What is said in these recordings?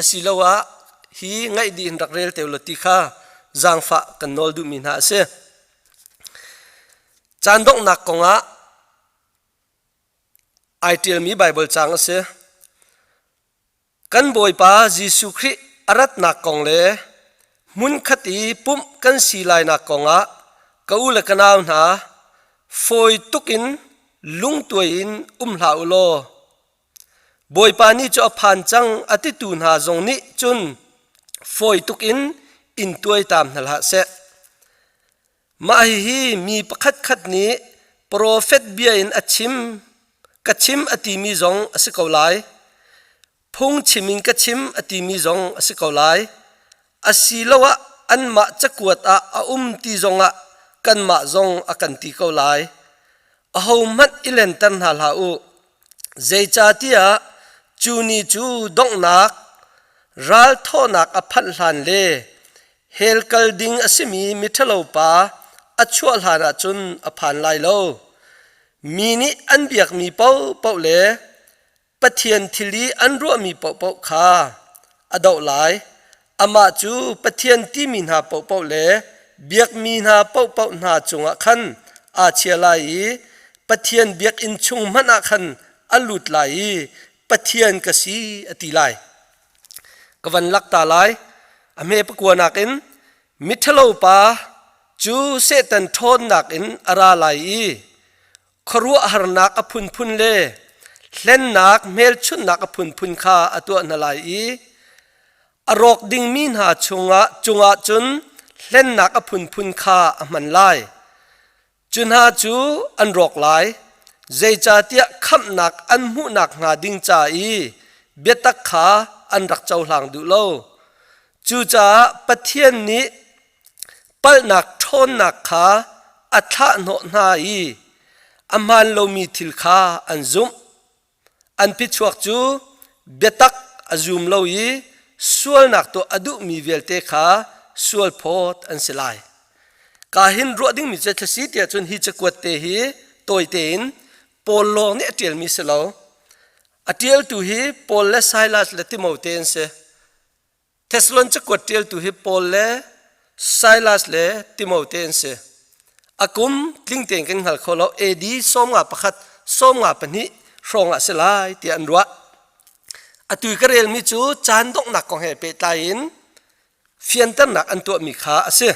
Asiloah hi ngaih dih in rak rel te ulaw ti kha zaangfah kan nawl duhmi hna a si. Caan donghnak kongah ai ṭialmi Baibal caang a si. Kan Bawipa Jesuh Khrih a ratnak kong le hmunkhat i pumh kan si lainak kongah ka u le ka nau hna, fawi tuk in lungtuai in um hlah u law Bawipa nih cu a phan cang a titu hna zong nih cun fawi tuk in in tuaitam hna hlah seh. Mah hihi mi pakhatkhat nih profet bia in a chim, ka chim a timi zong a si ko lai. Phungchim in ka chim a timi zong a si ko lai. Asiloah anmah cakuat ah a um ti zongah kanmah zong a kan ti ko lai. Ahohmanh i lenter hna hlah u. Zeicahtiah cu ni cu donghnak ralthawhnak a phanh hlan le Hell kal ding a simi miṭhalo pa a chuah hlanah cun a phan lai lo. Mi nih an biakmi paohpaoh le Pathian thil i an ruahmi paohpaoh kha a doh lai. Amah cu Pathian timi hna paohpaoh le biakmi hna paohpaoh hna cungah khan aa chia lai i Pathian biakinn chung hmanh ah khan a lut lai i Pathian ka si a ti lai. Ka van lak ta lai. A hme pakua nakin miṭhalo pa cu Satan ṭhawnnak in a ra lai i khuaruahharnak a phunphun le hlennak hmelchunhnak a phunphun kha a tuah hna lai i a rawk dingmi hna chungah cungah cun hlennak a phunphun kha a hman lai. Cu hna cu an rawk lai, zeicahtiah khamhnak an hmuhnak hnga ding ca i biatak kha an rak cohlang duh lo. Cucaah Pathian nih palhnak ṭhawnnak kha a thlahhnawh hna i a hmaan lomi thil kha an zumh. An phichuak cu biatak a zum lo i sualnak tuah a duhmi vialte kha sualphawt an si lai. Ka hin ruah dingmi cu thlasi tiah cun hi cakuat te hi tawi tein Paul lawng nih a ṭialmi si lo. A ṭialtu hi Paul le Silas le Timote an si. Thessalon cakuat ṭialtu hi Paul le Silas le Timote an si. A kum tling tein kan hngal kho lo. AD 51 52 hrawng ah si lai tiah an ruah. Atu i ka relmi cu caan donghnak kong he pehtlai in fianternak an tuahmi kha a si.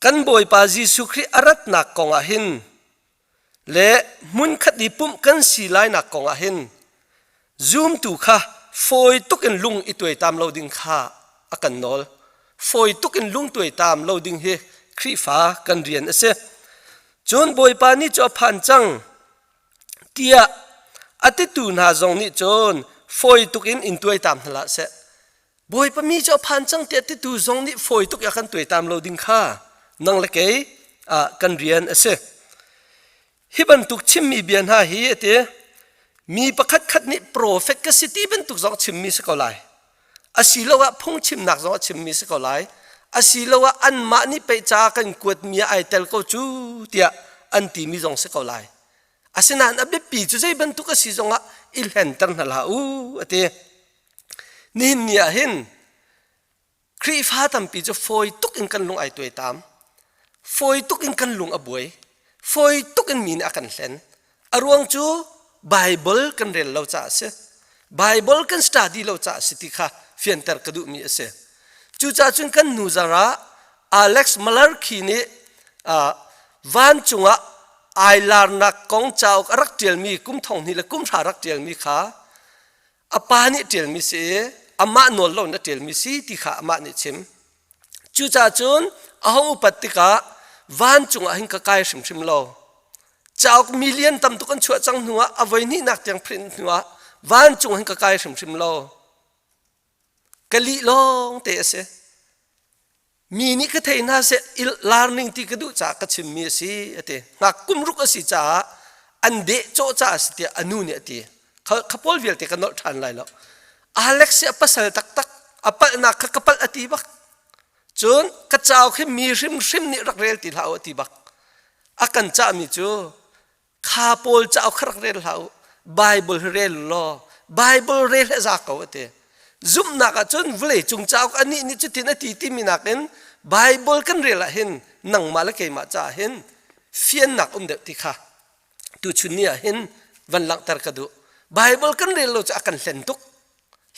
Kan Bawipa Jesuh Khrih a ratnak kong ah hin le hmunkhat i pumh kan si lainak kong ah hin zumtu kha fawi tuk in lung i tuaitam lo ding kha a kan nawl. Fawi tuk in lung tuaitam lo ding hi Khrihfa kan rian a si. Cun Bawipa nih cu a phan cang tiah a titu hna zong nih cun fawi tuk in in tuaitam hna hlah seh. Bawipa mi cu a phan cang tiah titu zong nih fawi tuk i a kan tuaitam lo ding kha nang le kei kan rian a si. Hi bantuk chimmi bia hna hi a ti mi pakhat khat nih profet ka si ti bantuk zong chimmi si ko lai. Asiloah phungchimnak zong a chimmi si ko lai. Asiloah anmah nih pei ca kan kuatmi ah ai tel ko cu tiah an timi zong si ko lai. Asinain a biapi cu zei bantuk a si zongah i hlenter hna hlah u a ti. Nihin ni ah hin Khrihfa tampi cu fawi tuk in kan lung ai tuaitam. Fawi tuk in kan lung a buai. Fawi tuk in mi nih a kan hlen. A ruang cu Bible kan rel lo caah a si. Bible kan study lo caah a si ti kha fianter ka duhmi a si. Cucaah cun kan nu zar ah Alex Malarkey nih vancung ah ai larnak kong cauk a rak ṭialmi kum thong hnih le kum hra rak ṭialmi kha a pa nih ṭialmi si i amah nawl lo in a ṭialmi si ti kha amah nih chim. Cucaah cun a hung upat tikah vancung ah hin ka kai hrimhrim lo. Cauk million tam tuk an chuah cang hnuah a voi hnihnak tiang print hnuah vancung hin ka kai hrimhrim lo. Ka lih lawng te a si. Mi nih ka thei hna seh lar ning ti ka duh caah ka chimmi a si a ti. Ngak kum ruk a si caah an deh cawh caah a si tiah a nu nih a ti. Kha pawl vialte ka nolh ṭhan lai lo. Alex hi a pasal taktak a palhnak kha ka palh a ti bak. Cun ka cauk hi mi hrimhrim nih rak rel ti hlah u a ti bak. A kan cahmi cu kha pawl cauk kha rak rel hlah u. Bible hi rel law Bible rel hi a za ko a ti. Zumhnak ahcun vawlei cung cauk anih nih cutin a ti timi nakin Bible kan rel ah hin nangmah le keimah caah hin fiannak um deuh ti kha tuchun ni ah hin van langhter ka duh. Bible kan rel lo cu a kan hlen tuk.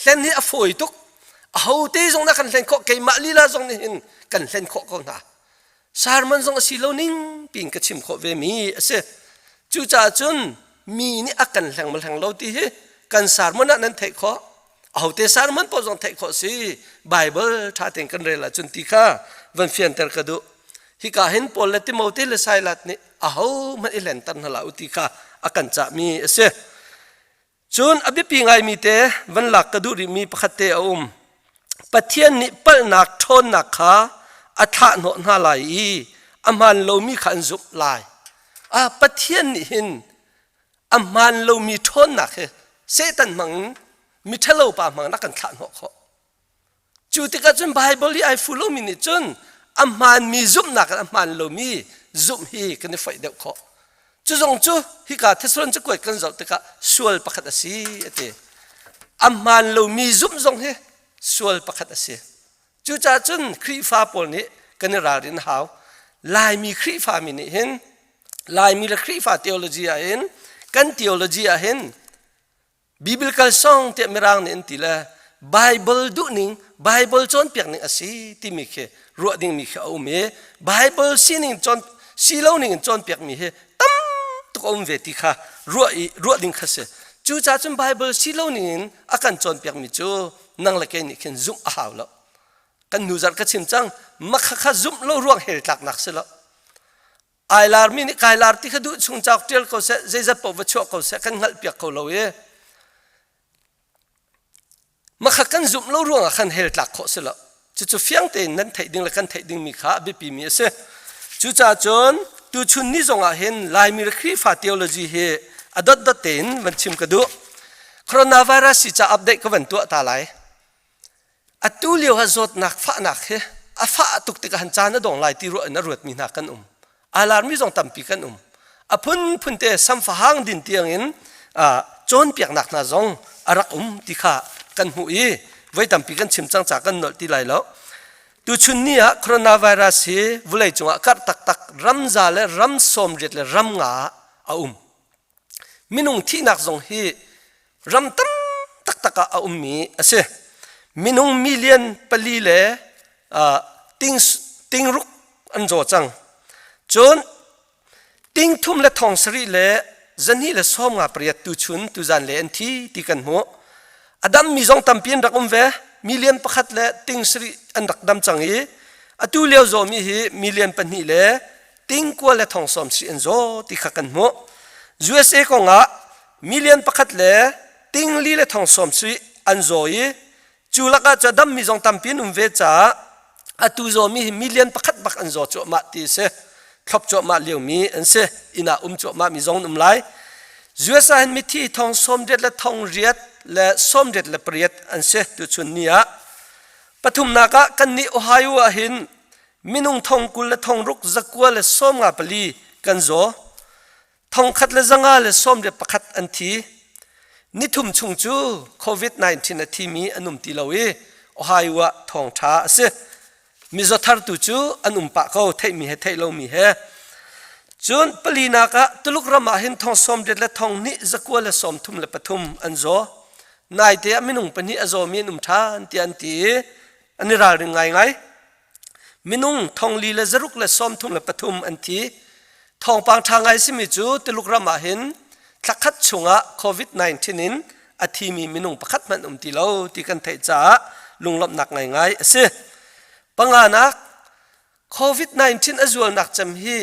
Hlen hi a fawi tuk. Ahote zong na kan hlen khawh, keimah lila zong nih hin kan hlen khawh ko hna. Sermon zong a si lo ning piin ka chim khawh ve mi a si. Cucaah cun mi nih a kan hleng ma hleng lo ti hi kan sermon ah nan theih khawh. Ahote sermon paoh zong theih khawh si. Bible ṭha tein kan rel ahcun ti kha van fianter ka duh. Hika hin Paul le Timote le Silas nih ahohmanh i hlenter hna hlah u ti kha a kan cahmi a si. Cun a biapi ngaimi te van lak ka duh rihmi pakhat te a um. Pathian nih palhnak ṭhawnnak kha a thlahhnawh hna lai i a hmaan lomi kha an zumh lai. Ah, Pathian nih hin a hmaan lomi ṭhawnnak hi Satan hmang in miṭhalo pa hmang in a kan thlahhnawh khawh. Cu tikah cun Baibal i ai fu lomi nih cun a hmaanmi zumhnak in a hmaan lomi zumh hi kan i foih deuh khawh. Cu zong cu hika Thessalon cakuat kan zoh tikah sual pakhat a si a ti. A hmaan lomi zumh zong hi sual pakhat a si. Cucaah cun Khrihfa pawl nih kan i ralrin hau. Laimi Khrihfa mi nih hin Laimi le Khrihfa theology ah hin kan theology ah hin Biblical song tiah Mirang nih an ti le Bible duhning, Bible cawnpiak ning a si timi khi ruah dingmi khi a um i Bible sining cawn si lo ning in cawnpiak mi hi tam tuk a um ve ti kha ruah i ruah ding kha si. Cucaah cun Bible si lo ning in a kan cawnpiak mi cu nang le kei nih khin zumh a hau lo. Kan hnu zarh ka chim cang, makha kha zumh lo ruang hell tlaknak si lo. Ai larmi nih kai lar ti kha duh chung cauk ṭial ko seh, zeizat paoh va chuah ko seh, kan hngalhpiak kho lo i makha kan zumh lo ruangah khan hell tlak khawh si lo. Cucu fiang tein nan theih ding le kan theih dingmi kha a biapimi a si. Cucaah cun tuchun ni zongah hin Laimi le Khrihfa theology hi a dotdot tein van chim ka duh. Coronavirus hi ca update ka van tuah ta lai. Atu lio ah zawtnak fahnak hi a fah tuk tikah han caan a dong lai ti ruah in a ruatmi hna kan um. Alarmi zong tampi kan um. A phunphun te samfahang din tiangin cawnpiaknak hna zong a rak um ti kha kan hmuh i voi tampi kan chim cang ca kan nolh ti lai lo. Tuchun ni ah coronavirus hi vawlei cungah karh taktak ramza le ram sawmriat le ram nga ah a um. Minung thihnak zong hi ram tam taktak ah a ummi a si. Minung million pali le ting, tingruk an zaw cang. Cun ting thum le thong sarih le zahnih le sawm nga pariat tuchun tuzan le an thi ti kan hmuh. A dammi zong tampi an rak um ve. Million pakhat le ting sarih an rak dam cang i atu lio zawmi hi million pahnih le tingkua le thong sawm si an zaw ti kha kan hmuh. USA kongah million pakhat le tingli le thong sawm si an zaw i cu lakah cu a dammi zong tampi an um ve caah atu zawmi hi million pakhat bak an zaw cuahmah ti a si. Thlop cuahmah liomi an si. Inn ah um cuahmah mi zong an um lai. USA hin mithi thong sawm riat le thong riat le sawm riat le pariat an si tuchun ni ah. Pathumnak ah kannih Ohio ah hin minung thong 20 le thong ruk zakua le sawm nga pali kan zaw. Thong khat le zanga le sawm le pakhat an thi. Nithum chung cu COVID-19 a thimi an um ti lo i Ohio ah thawngṭha a si. Mizaw thar tu cu an um pah ko, theihmi he theih lomi he. Cun palinak ah Tuluk ram ah hin thong sawm riat le thong hnih zakua le sawm thum le pathum an zaw. Naite ah minung pahnih a zawmi an um ṭhan tiah an ti i an i ralring ngaingai. Minung thongli le zaruk le sawmthum le pathum an thi. Thawngpang ṭha ngai simi cu Tuluk ram ah hin thlakhat chungah COVID-19 in a thimi minung pakhat hmanh um ti lo ti kan theih caah lunglawmhnak ngaingai a si. Panganak, COVID-19 a zualnak cem hi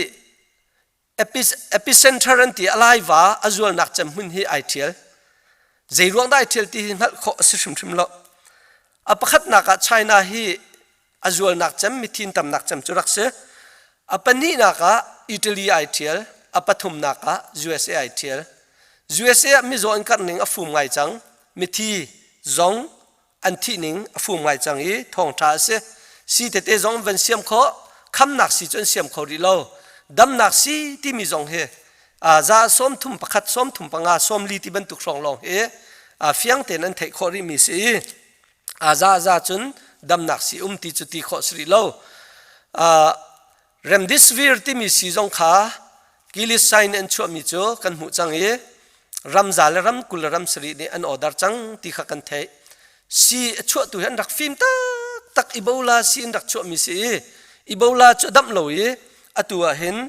Epicenter an ti a laiva a zualnak cem hmun hi ai ṭhial. Zei ruang dah ai ṭhial ti hi hngalh khawh a si hrimhrim lo. A pakhatnak ah China hi a zualnak cem mithin tamnak cem cu rak si. A pahnihnak ah Italy ai ṭhial. A pathumnak ah USA ai ṭhial. USA ah mizaw an karh ning a fum ngai cang. Mithi zong an thih ning a fum ngai cang i thawngṭha a si. Si tete zong van siam khawh, khamnak si cu an siam kho rih lo. Damnak si timi zong hi za sawm thum pakhat, sawm thum panga, sawm li ti bantuk hrawng lawng hi fiang tein an theih khawh rihmi si i. A za za cun damnak si um ti cu ti khawh si rih lo. Remdisivir timi sii zong kha Gilead an chuahmi cu kan hmuh cang i ramza le ram 20 le ram sarih nih an order cang ti kha kan theih. Sii a chuahtu hi an rak fim taktak Ebola sii an rak chuahmi si i Ebola cu a damh lo i atu ah hin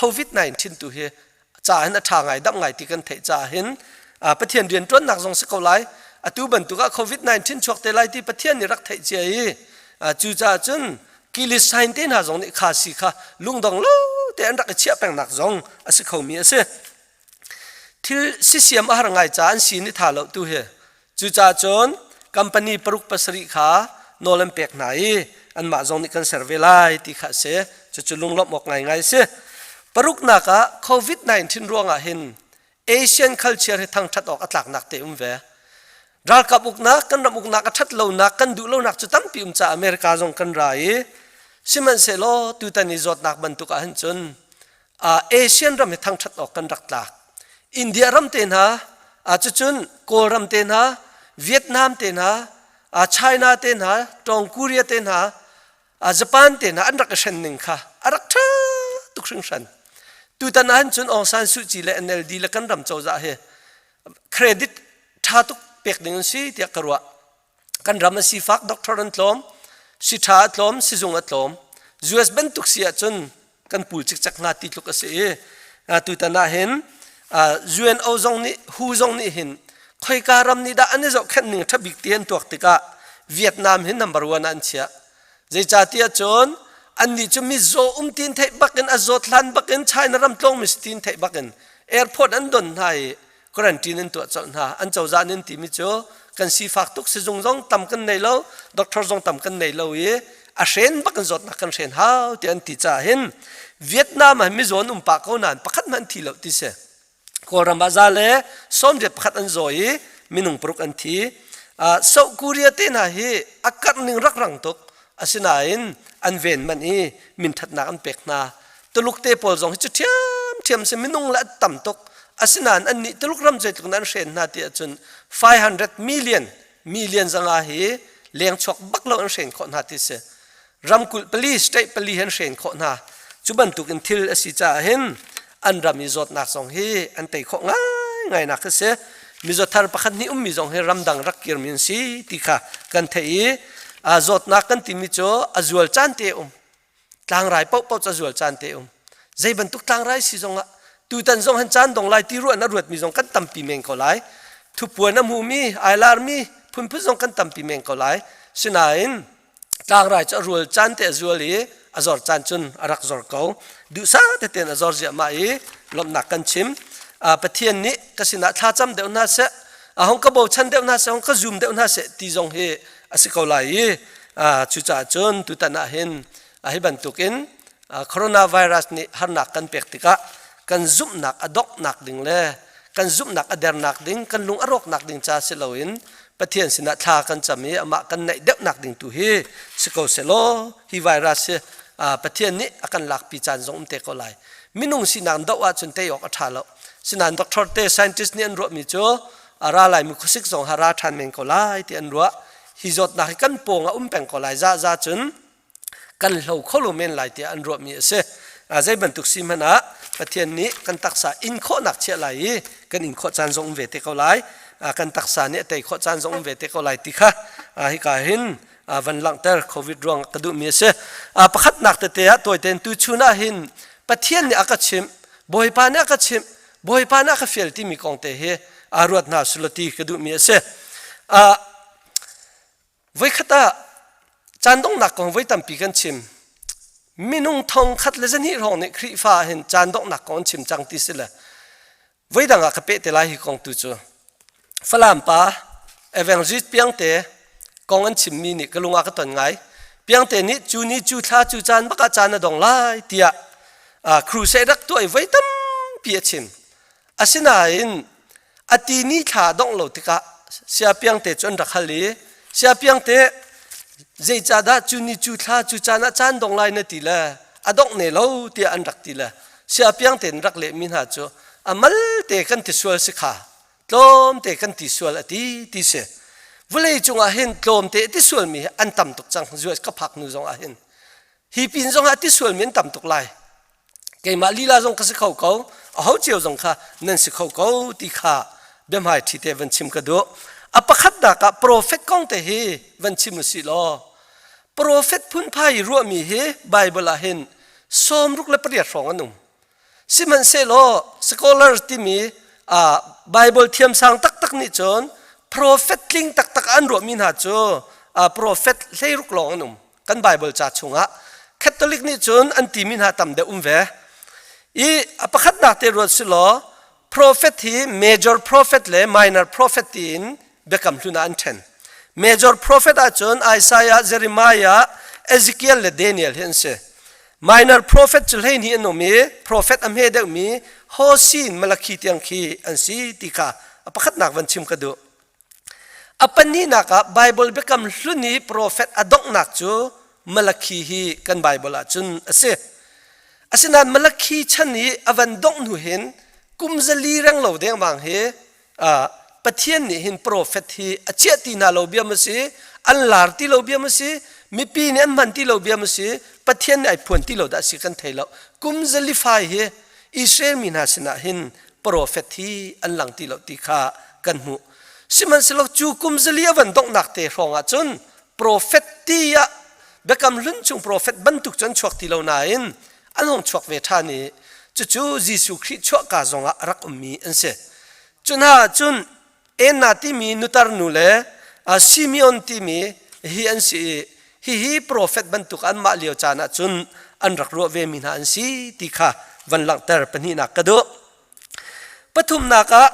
COVID-19 tu hi ca hin a ṭha ngai damh ngai ti kan theih caah hin Pathian rian ṭuannak zong si ko lai. Atu bantuk ah COVID-19 chuak te lai ti Pathian nih rak theih cia i cucaah cun Kilistain te hna zong nih kha si kha lungdong lo te an rak i chiah pengnak zong a si khomi a si. Thil sisiam a har ngai caah an si ni tha lo tu hi. Cucaah cun company paruk pasarih kha nawl an pek hna i anmah zong nih kan ser ve lai ti kha a si. Cucu lunglawmh awk ngaingai a si. Paruknak ah COVID-19 ruangah hin Asian culture hi thangṭhat awk a tlaknak te um ve. Ralkap uknak, kan ram uknak a ṭhat lonak, kan duh lonak cu tampi um caah America zong kan ra i sihmanhsehlaw tutan i zawtnak bantuk ah hin cun Asian ram hi thangṭhat awk kan rak tlak. India ram te hna, cucun Kawlram te hna, Vietnam te hna, China te hna, Tong Korea te hna, Japan te hna an rak i hren ning kha a rak ṭha tuk hringhran. Tutan ahhin cun Aung San Suu Kyi le NLD le kan ram cozah hi credit ṭha tuk pek ding an si tiah ka ruah. Kan ram a sifak, doctor an tlawm, si ṭha a tlawm, sizung a tlawm. US bantuk si ahcun kan pul cikcek hnga ti tluk a si i tutan ah hin UNO zong nih WHO zong nih hin khoika ram nih dah an i zohkhenh ning ṭha bik ti an tuak tikah Vietnam hi number one ah an chiah. Zeicahtiah cun annih cu mizaw um tin theih bakin a zawt hlan bakin China ram tlawng mi si tin theih bakin airport an don hna i quarantine an tuah colh hna. An cozah nih an timi cu kan sifak tuk sizung zong tam kan nei lo, doctor zong tam kan nei lo i a hren bak in zawtnak kan hren hau ti an ti caah hin Vietnam ah mizaw an um pah ko nain pakhat hmanh an thi lo ti si. Kawlram ah za le 81 an zaw i minung paruk an thi. Uh, South Korea te hna hi a karh ning rak rang tuk. Asinain an ven manh i minthatnak an pek hna. Tuluk te pawl zong hi cu ṭhiamṭhiam si minung le an tam tuk. Asinain annih Tuluk ram zeitluk in an hren hna ti ahcun 500 million million zanga hi leng chuak bak lo an hren khawh hna ti si. Ramkulh pali state pali an hren khawh hna. Cu bantuk in thil a si caah hin an ram i zawtnak zong hi an tei khawh ngaingai nak a si. Mizaw thar pakhat hnih ummi zong hi ramdang rak kirmi an si ti kha kan theih i zawtnak kan timi cu a zual caan te um. Tlangrai paohpaoh cu a zual caan te um. Zei bantuk tlangrai si zongah tutan zong han caan dong lai ti ruah na ruatmi zong kan tampi men ko lai. Thupuan a hmumi, ai larmi phunphun zong kan tampi men ko lai. Sinain tlangrai cu a rual caan te a zual i a zor caan cun a rak zor ko. Duhsah tein a zor ziahmah i lawmhnak kan chim. Pathian nih ka sinah thlacam deuh hna seh, a hong ka bochan deuh hna seh, hong ka zum deuh hna seh ti zong hi a si ko lai i cucaah cun tutan ah hin hi bantukin coronavirus nih harnak kan pek tikah kan zumhnak a donghnak ding le kan zumhnak a dernak ding kan lung a rawknak ding ca si loin Pathian sinah thla kan cam i amah kan naih deuhnak ding tu hi si ko selaw hi virus hi Pathian nih a kan lakpi caan zong um te ko lai minung sinak doh ahcun tei awk a ṭha lo sinain doctor te scientist nih an ruahmi cu a ra laimi khuasik zong ha ra ṭhan men ko lai ti an ruah hi zawtnak hi kan pawng ah um peng ko lai za za cun kan hlo kho lo men lai tiah an ruahmi a si zei bantuk si hmanh ah Pathian nih kan taksa in khawhnak chiah lai i kan in khawh caan zong um ve te ko lai kan taksa nih a tei khawh caan zong um ve te ko lai ti kha hika hin van langhter covid ruang ka duhmi a si pakhatnak tete ah tawitein tu chun ah hin Pathian nih a ka chimh Bawipa nih a ka chimh Bawipa nih a ka fial timi kong te hi aa ruat hna sulati ka duhmi a si. Voikhat ah caan donghnak kong voi tampi kan chim. Minung thong khat le zahnih hrawng nih Khrihfa hin caan donghnak kong an chim cang ti si le voidang ah ka peh te lai hi kong tu cu. Falam pa Evangelist Piangte kong an chimmi nih ka lung ah ka ton ngai. Piangte nih cu ni cu thla cu caan bak ah caan a dong lai tiah crusade rak tuah i voi tampi a chim. Asinain a ti ni thla a dongh lo tikah sia piangte cu an rak hal i sia piangte zeicahdah cu ni cu thla cu caan ah caan dong lai na ti le a dongh ne lo tiah an rak ti le sia piangte in rak lehmi hna cu a malte kan ti sual si kha tlawmte kan ti sual a ti ti si. Vawlei cungah hin tlawmte ti sualmi hi an tam tuk cang. US ka phak hnu zong ah hin. Hi pin zong ah ti sualmi an tam tuk lai. Keimah lila zong ka si kho ko. Aho cio zong kha nan si kho ko ti kha biahmai ṭhi te van chim ka duh. A pakhatnak ah profet kong te hi van chim usih law profet phunphai i ruahmi hi Bible ah hin 68 hrawng an um. Sihmanhsehlaw scholar timi Bible thiamsang taktak nih cun profet tling taktak an ruahmi hna cu profet 16 lawng an um kan Bible ca chungah. Catholic nih cun an timi hna tam deuh um ve. I a pakhatnak te ruat si law Prophet hi major prophet le minor prophet tiin biakam hlun ah an ṭhen. Major prophet ahcun Isaiah, Jeremiah, Ezekiel le Daniel hi an si. Minor prophet cu 12 an um i prophet a hme deuhmi Hosea in Malakhi tiang khi an si ti kha a pakhatnak van chim ka duh. A pahnihnak ah Bible biakam hlun i profet a donghnak cu Malakhi hi kan Bible ah cun a si. Asinain Malakhi chan i a van dongh hnu hin kum zali reng lo dengmang hi Pathian nih hin profet hi a chiah ti hna lo biam a si, an lar ti lo biam a si, mipi nih an hman ti lo biam a si, Pathian nih ai phuan ti lo dah si kan thei lo. Kum zali fai hi Israel mi hna sinah hin profet hi an lang ti lo ti kha kan hmuh. Sihmanhsehlaw cu kum zali a van donghnak te hrawng ah cun profet ti ah biakam hlun chung profet bantuk cu an chuak ti lo nain an hung chuak ve ṭhan i cucu Jesuh Khrih chuahka zongah a rak ummi an si. Cu hna ah cun Enna timi nutar nu le Simeon timi hi an si i hihi profet bantuk anmah lio caan ah cun an rak ruah vemi hna an si ti kha van langhter pahnihnak ka duh. Pathumnak ah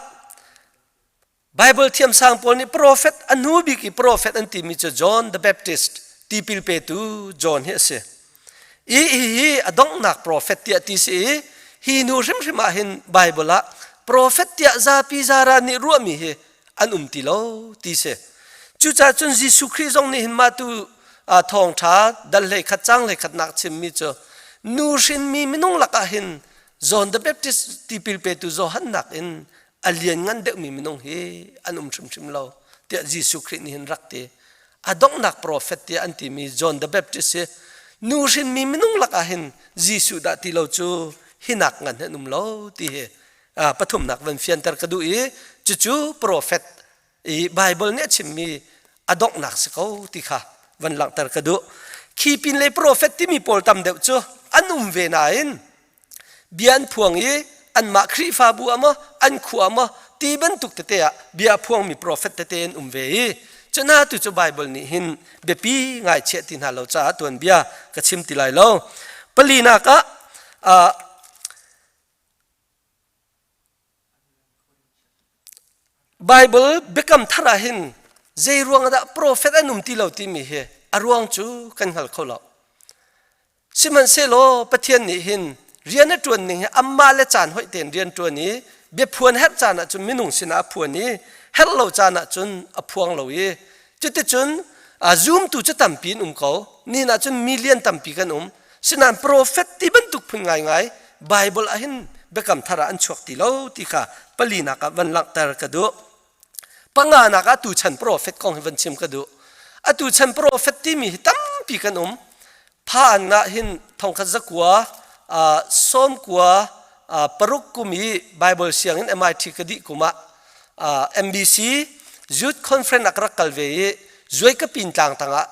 Bible thiamsang pawl nih profet a hnu bik i profet an timi cu John the Baptist tipil petu John hi a si. I hihi a donghnak profet tiah ti si i hi hnu hrimhrim ah hin Bible ah profet tiah zapi zara nih ruahmi hi an um ti lo ti si. Cucaah cun Jesuh Khrih zong nih hin mah tu thawngṭha dal hlei khat cang hlei khatnak chimmi cu nu hrinmi minung lakah hin John the Baptist tipil petu Johan nakin a lianngan deuhmi minung hi an um hrimhrim lo tiah Jesuh Khrih nih hin rak ti. A donghnak profet tiah an timi John the Baptist hi nu hrinmi minung lakah hin Jesuh dah ti lo cu hinak ngan hi an um lo ti hi pathumnak van fianter ka duh i cucu profet i Bible nih a chimmi a donghnak si ko ti kha van langhter ka duh. Khi pin le profet timi pawl tam deuh cu an um ve nain bia an phuang i anmah Khrihfabu ah maw an khua maw ti bantuk tete ah bia phuangmi profet tete an um ve i cu hna tu cu Bible nih hin biapi ngai chiah ti hna lo caah tuanbia ka chim ti lai lo. Palinak ah Bible biakam thar ah hin zei ruang dah profet an um ti lo timi hi a ruang cu kan hngal kho lo. Sihmanhsehlaw Pathian nih hin rian a ṭuan ning hi amah le caan hoih tein rian ṭuan i biaphuan herh caan ah cun minung sinah a phuan i herh lo caan ah cun a phuang lo i cuticun zumtu cu tampi an um ko. Nihin ah cun million tampi kan um. Sinain profet ti bantuk phun ngaingai Bible ah hin biakam thar ah an chuak ti lo ti kha palinak ah van langhter ka duh. Panganak ah tuchan profet kong hi van chim ka duh. Atu chan profet timi hi tampi kan um. Pha an ngah hin thongkhat zakua sawmkua paruk kum i Bible sianginn MIT ka dih kum ah MBC Youth Conference ah ka rak kal ve i Zuai ka pin tlang tangah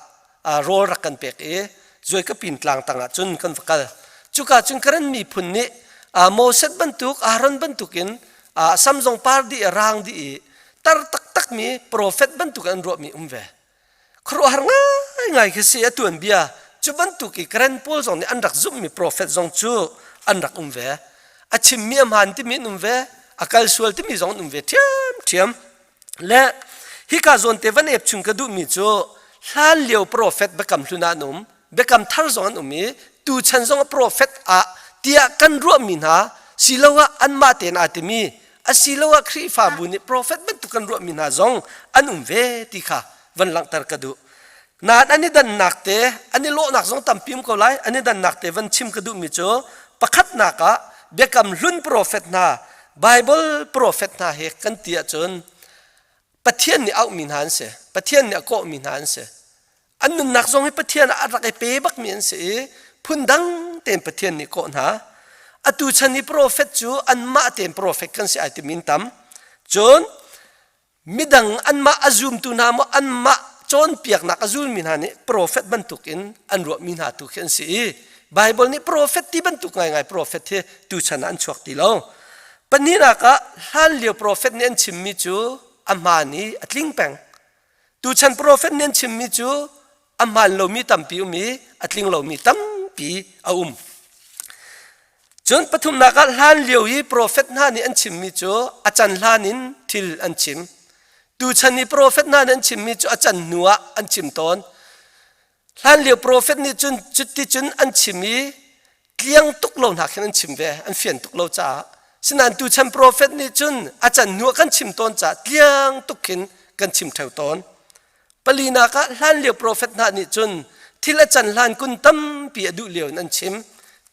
rawl rak kan pek i Zuaikapin tlang tangah cun kan va kal. Cuka cun Karen miphun nih Moses bantuk Aaron bantukin sam zong par dih i rang dih i tar taktakmi profet bantuk an ruahmi um ve. Khuaruahhar ngaingai khi si a tuanbia cu bantuk i Karen pawl zong nih an rak zumhmi profet zong cu an rak um ve. A chimmi a hmaan timi an um ve, a kal sual timi zong an um ve ṭhiamṭhiam. Le hika zawn te van ep chung ka duhmi cu hlan lio profet biakam hlun ah an um, biakam thar zong an um i tuchan zong profet ah tiah kan ruahmi hna siloah anmah tein aa timi asiloah Khrihfabu nih profet bantuk kan ruahmi hna zong an um ve ti kha van langhter ka duh. Nain an i dannak te, an i lawhnak zong tampi um ko lai, an i dannak te van chim ka duhmi cu pakhatnak ah biakam hlun profet hna, Bible profet hna he kan ti ahcun Pathian nih auhmi hna an si. Pathian nih a kawhmi hna an si. An nunnak zong hi Pathian ah a rak i pe bakmi an si i phundang tein Pathian nih kawh hna. Atu chan i profet cu anmah tein profet kan si ai timi an tam. Cun midang anmah a zumtu hna maw anmah cawnpiaknak a zulmi hna nih profet bantukin an ruahmi hna tu khi an si i Baibal nih profet ti bantuk ngaingai profet hi tuchan ah an chuak ti lo. Pahnihnak ah hlanlio profet nih an chimmi cu a hmaan i a tling peng. Tuchan profet nih an chimmi cu a hmaan lomi tampi um i a tling lomi tampi a um. Cun pathumnak ah hlan lio i profet hna nih an chimmi cu a can hlan in thil an chim. Tuchan i profet hna nih an chimmi cu a can hnu ah an chim tawn. Hlan lio profet nih cun cuticun an chim i tliang tuk lo hna khin an chim ve, an fian tuk lo caah. Sinain tuchan profet nih cun a can hnu ah kan chim tawn caah tliang tuk khin kan chim ṭheo tawn. Palinak ah hlanlio profet hna nih cun thil a can hlan kun tampi a duh lio in an chim.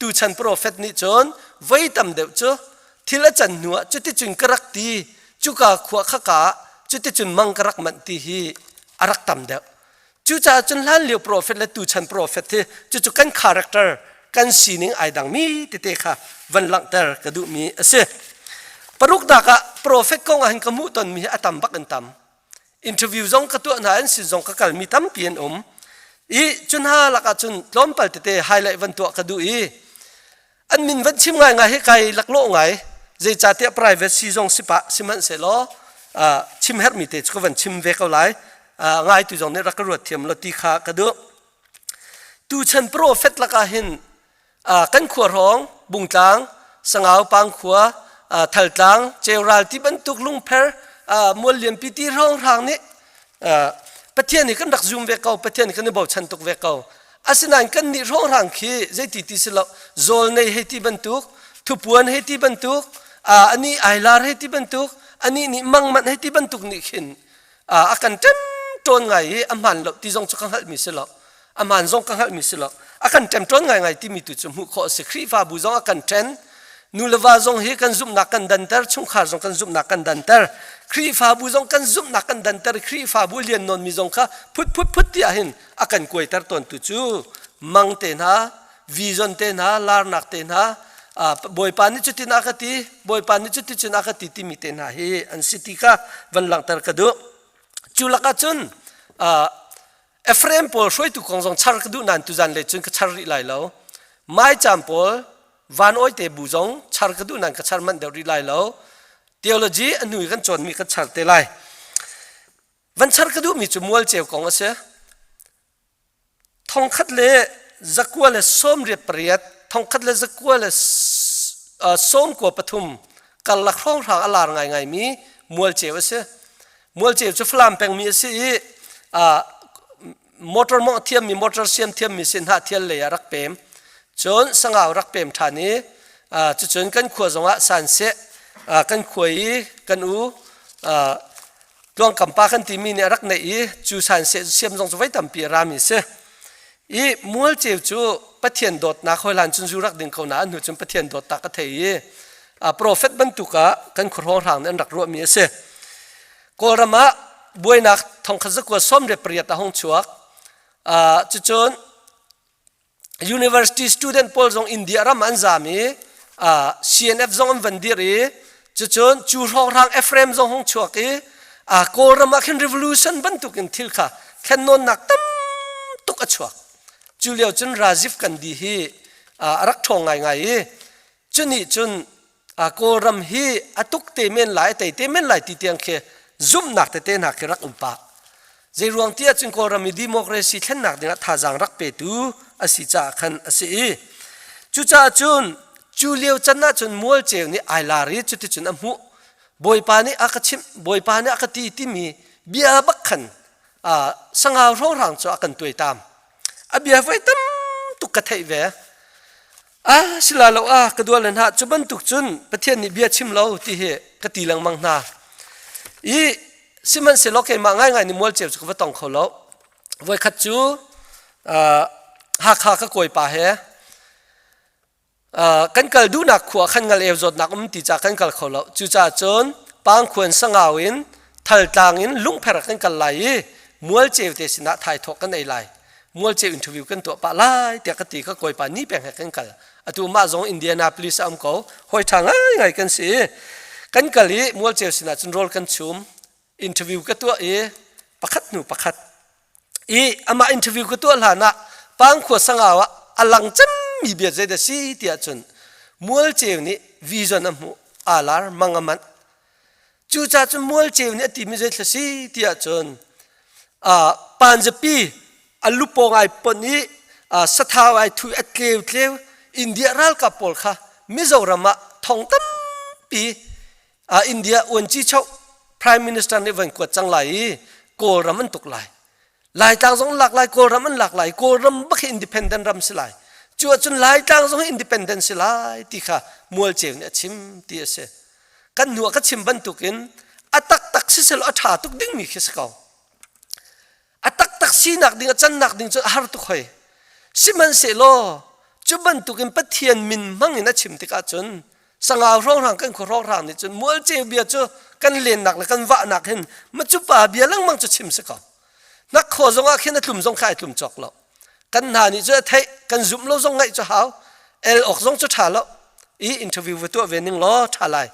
Tuchan profet nih cun voi tam deuh cu thil a can hnu ah cuticun ka rak ti, cuka khua khaka ah cuticun mang ka rak manh ti hi a rak tam deuh. Cucaah cun hlanlio profet le tuchan profet hi cucu kan character kan sining ai dangmi tete kha van langhter ka duhmi a si. Paruknak ah profet kong ah hin ka hmuh tonmi hi a tam bak in tam. Interview zong ka tuah hna an sin zong ka kalmi tampi an um. I cu hna lakah cun tlawmpal tete highlight van tuah ka duh i an min van chim ngaingai hi kai laklawh ngai. Zeicahtiah privacy zong si pah sihmanhsehlaw chim herhmi te cu ka van chim ve ko lai. Ngaitu zong nih rak ka ruat thiam lo ti kha ka duh. Tuchan prophet lakah hin kan khua hrawng Bungtlang, Sangau Pangkhua, Thaltlang, Ceural ti bantuk lungpher mual lianpi ti hrawnghrang nih Pathian hi kan rak zum ve ko, Pathian hi kan i bochan tuk ve ko. Asinain kan nih hrawnghrang khi zeiti ti si lo, zawl nei hei ti bantuk, thupuan hei ti bantuk, ani ailar hei ti bantuk, ani nih mangmanh hei ti bantuk nih khin a kan ṭemṭawn ngai i a hmaan lo ti zong cu ka hngalhmi si lo a hmaan zong ka hngalhmi si lo a kan ṭemṭawn ngaingai timi tu cu hmuh khawh a si Khrihfabu zong a kan ṭhen nu le va zong hi kan zumhnak kan danter chungkhar zong kan zumhnak kan danter Khrihfabu zong kan zumhnak kan danter Khrihfabu lian nawnmi zong kha phut phut phut tiah hin a kan kuaiter tawntu cu mang te hna vision te hna larnak te hna bawipa nih cutin a ka ti bawipa nih cuticun a ka ti timi te hna hi an si ti kha van langhter ka duh cu lakah cun Ephraim pawl hruaitu kong zong char ka duh nain tuzan le cun ka char rih lai lo maicham pawl van oi te bu zong char ka duh nain ka char manh deuh rih lai lo theology a hnu i kan cawnmi kan char te lai van char ka duhmi cu mual ceu kong a si 1988, 1993 karlak hrawnghrang a lar ngaingaimi Mualceu a si. Mualceu cu Falam pengmi a si i motor mawngh thiammi, motor siam thiammi si Hnahthial lei ah rak pem. Cun Sangau rak pem ṭhan i cucun kan khua zongah sanseh kan khua i kan u Tluangkam pa kan timi nih a rak neih i cu san siam zong cu voi tampi a rami si. I mualceu cu Pathian dawtnak hawihlan cun zu rak ding ko na an hnu cun Pathian dawtnak a thei i profet bantuk ah kan khuahrawng nih an rak ruahmi a si. Kawlram ah buainak thongkhat zakua som le pariat a hung chuak. Cucun University student pawl zong India ram an zam i CNF zong an van dir i cucun cu hrawnghrang Ephraim zong hung chuak i Kawlram ah khin revolution bantukin thil kha thlennawnnak tam tuk a chuak. Cu lio cun Rajiv Gandhi hi a rak ṭhawng ngaingai i cunih cun Kawlram hi a tuk te men lai, a tei te men lai ti tiang khi zumhnak tete hna khi rak um pah. Zei ruang ti ahcun Kawlram i democracy thlennak dingah thazaang rak petu a si caah khan a si i cucaah cun cu lio can ahcun mualceu nih ai lar i cuticun a hmuh Bawipa nih a ka chimh Bawipa nih a ka ti timi bia bak khan sangau hrawnghrang cu a kan tuaitam a bia voi tam tuk ka theih ve Ah sila lo ah ka dual hna cu bantuk cun Pathian nih bia chim lo ti hi ka ti lengmang hna. I sihmanhsehlaw keimah ngaingai nih mual ceu cu ka va tong kho lo. Voikhat cu Hakha ka kawipa he kan kal duhnak khua khan ngal eu zawtnak um ti caah kan kal kho lo. Cucaah cun Pangkhuan Sangau in Thaltlang in Lungpher ah kan kal lai i Mualceu te sinah thaithawk kan ei lai. Mualceu interview kan tuah pah lai tiah ka ti ka kawipa ni peng he kan kal. Atu mah zong Indianapolis a um ko. Hawi ṭha ngaingai kan si. Kan kal i Mualceu sinah cun rawl kan chum. Interview ka tuah i pakhat hnu pakhat i amah interview ka tuah hlan ah Pangkhua Sangau ah a lang cemmi bia zeidah si tiah cun Mualceu nih vision a hmuh aa lar mang a manh. Cucaah cun Mualceu nih a timi zeithla si tiah cun panzapi a lupawng ai ponh i sathau ai thui a tleu tleu India ralkap pawl kha Mizoram ah thong tampi India uanci choh Prime Minister nih van kuat cang lai i Kawlram an tuk lai. Laitlang zong an lak lai, Kawlram an lak lai, Kawlram bak hi independent ram si lai. Cu ahcun Laitlang zong hi independent si lai ti kha Mualceu nih a chim ti a si. Kan hnu ah ka chim bantukin a taktak siselaw a ṭha tuk dingmi khi si ko. A taktak sinak ding a cannak ding cu a har tuk hoi. Sihmanhsehlaw cu bantukin Pathian min hmang in a chim tikah cun sangau hrawnghrang kan khua hrawnghrang nih cun mualceu bia cu kan lennak le kan vahnak hin macu pa bia lengmang cu chim si ko. Hnakhaw zong ah khin a tlum zong kha ai tlum cawk lo. Kan hna nih cu a theih kan zumh lo zong ngaih cu hau. El awk zong cu ṭha lo. I interview va tuah ve ning law ṭha lai.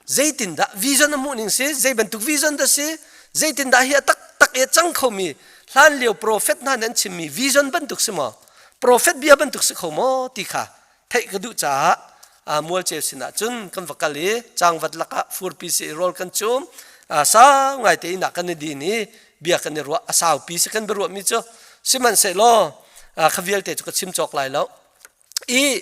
Zeitindah vision a hmuh ning si, zei bantuk vision dah si, zeitindah hi a taktak i a cang khomi hlan lio prophet hna nih an chimmi vision bantuk si maw? Prophet bia bantuk si kho maw ti kha theih ka duh caah Mualceu sinah cun kan va kal i cangvat lakah furpi si i rawl kan chum sau ngai te inn ah kan i din i bia kan i ruah a saupi si kan biaruahmi cu sihmanhsehlaw kha vialte cu ka chim cawk lai lo i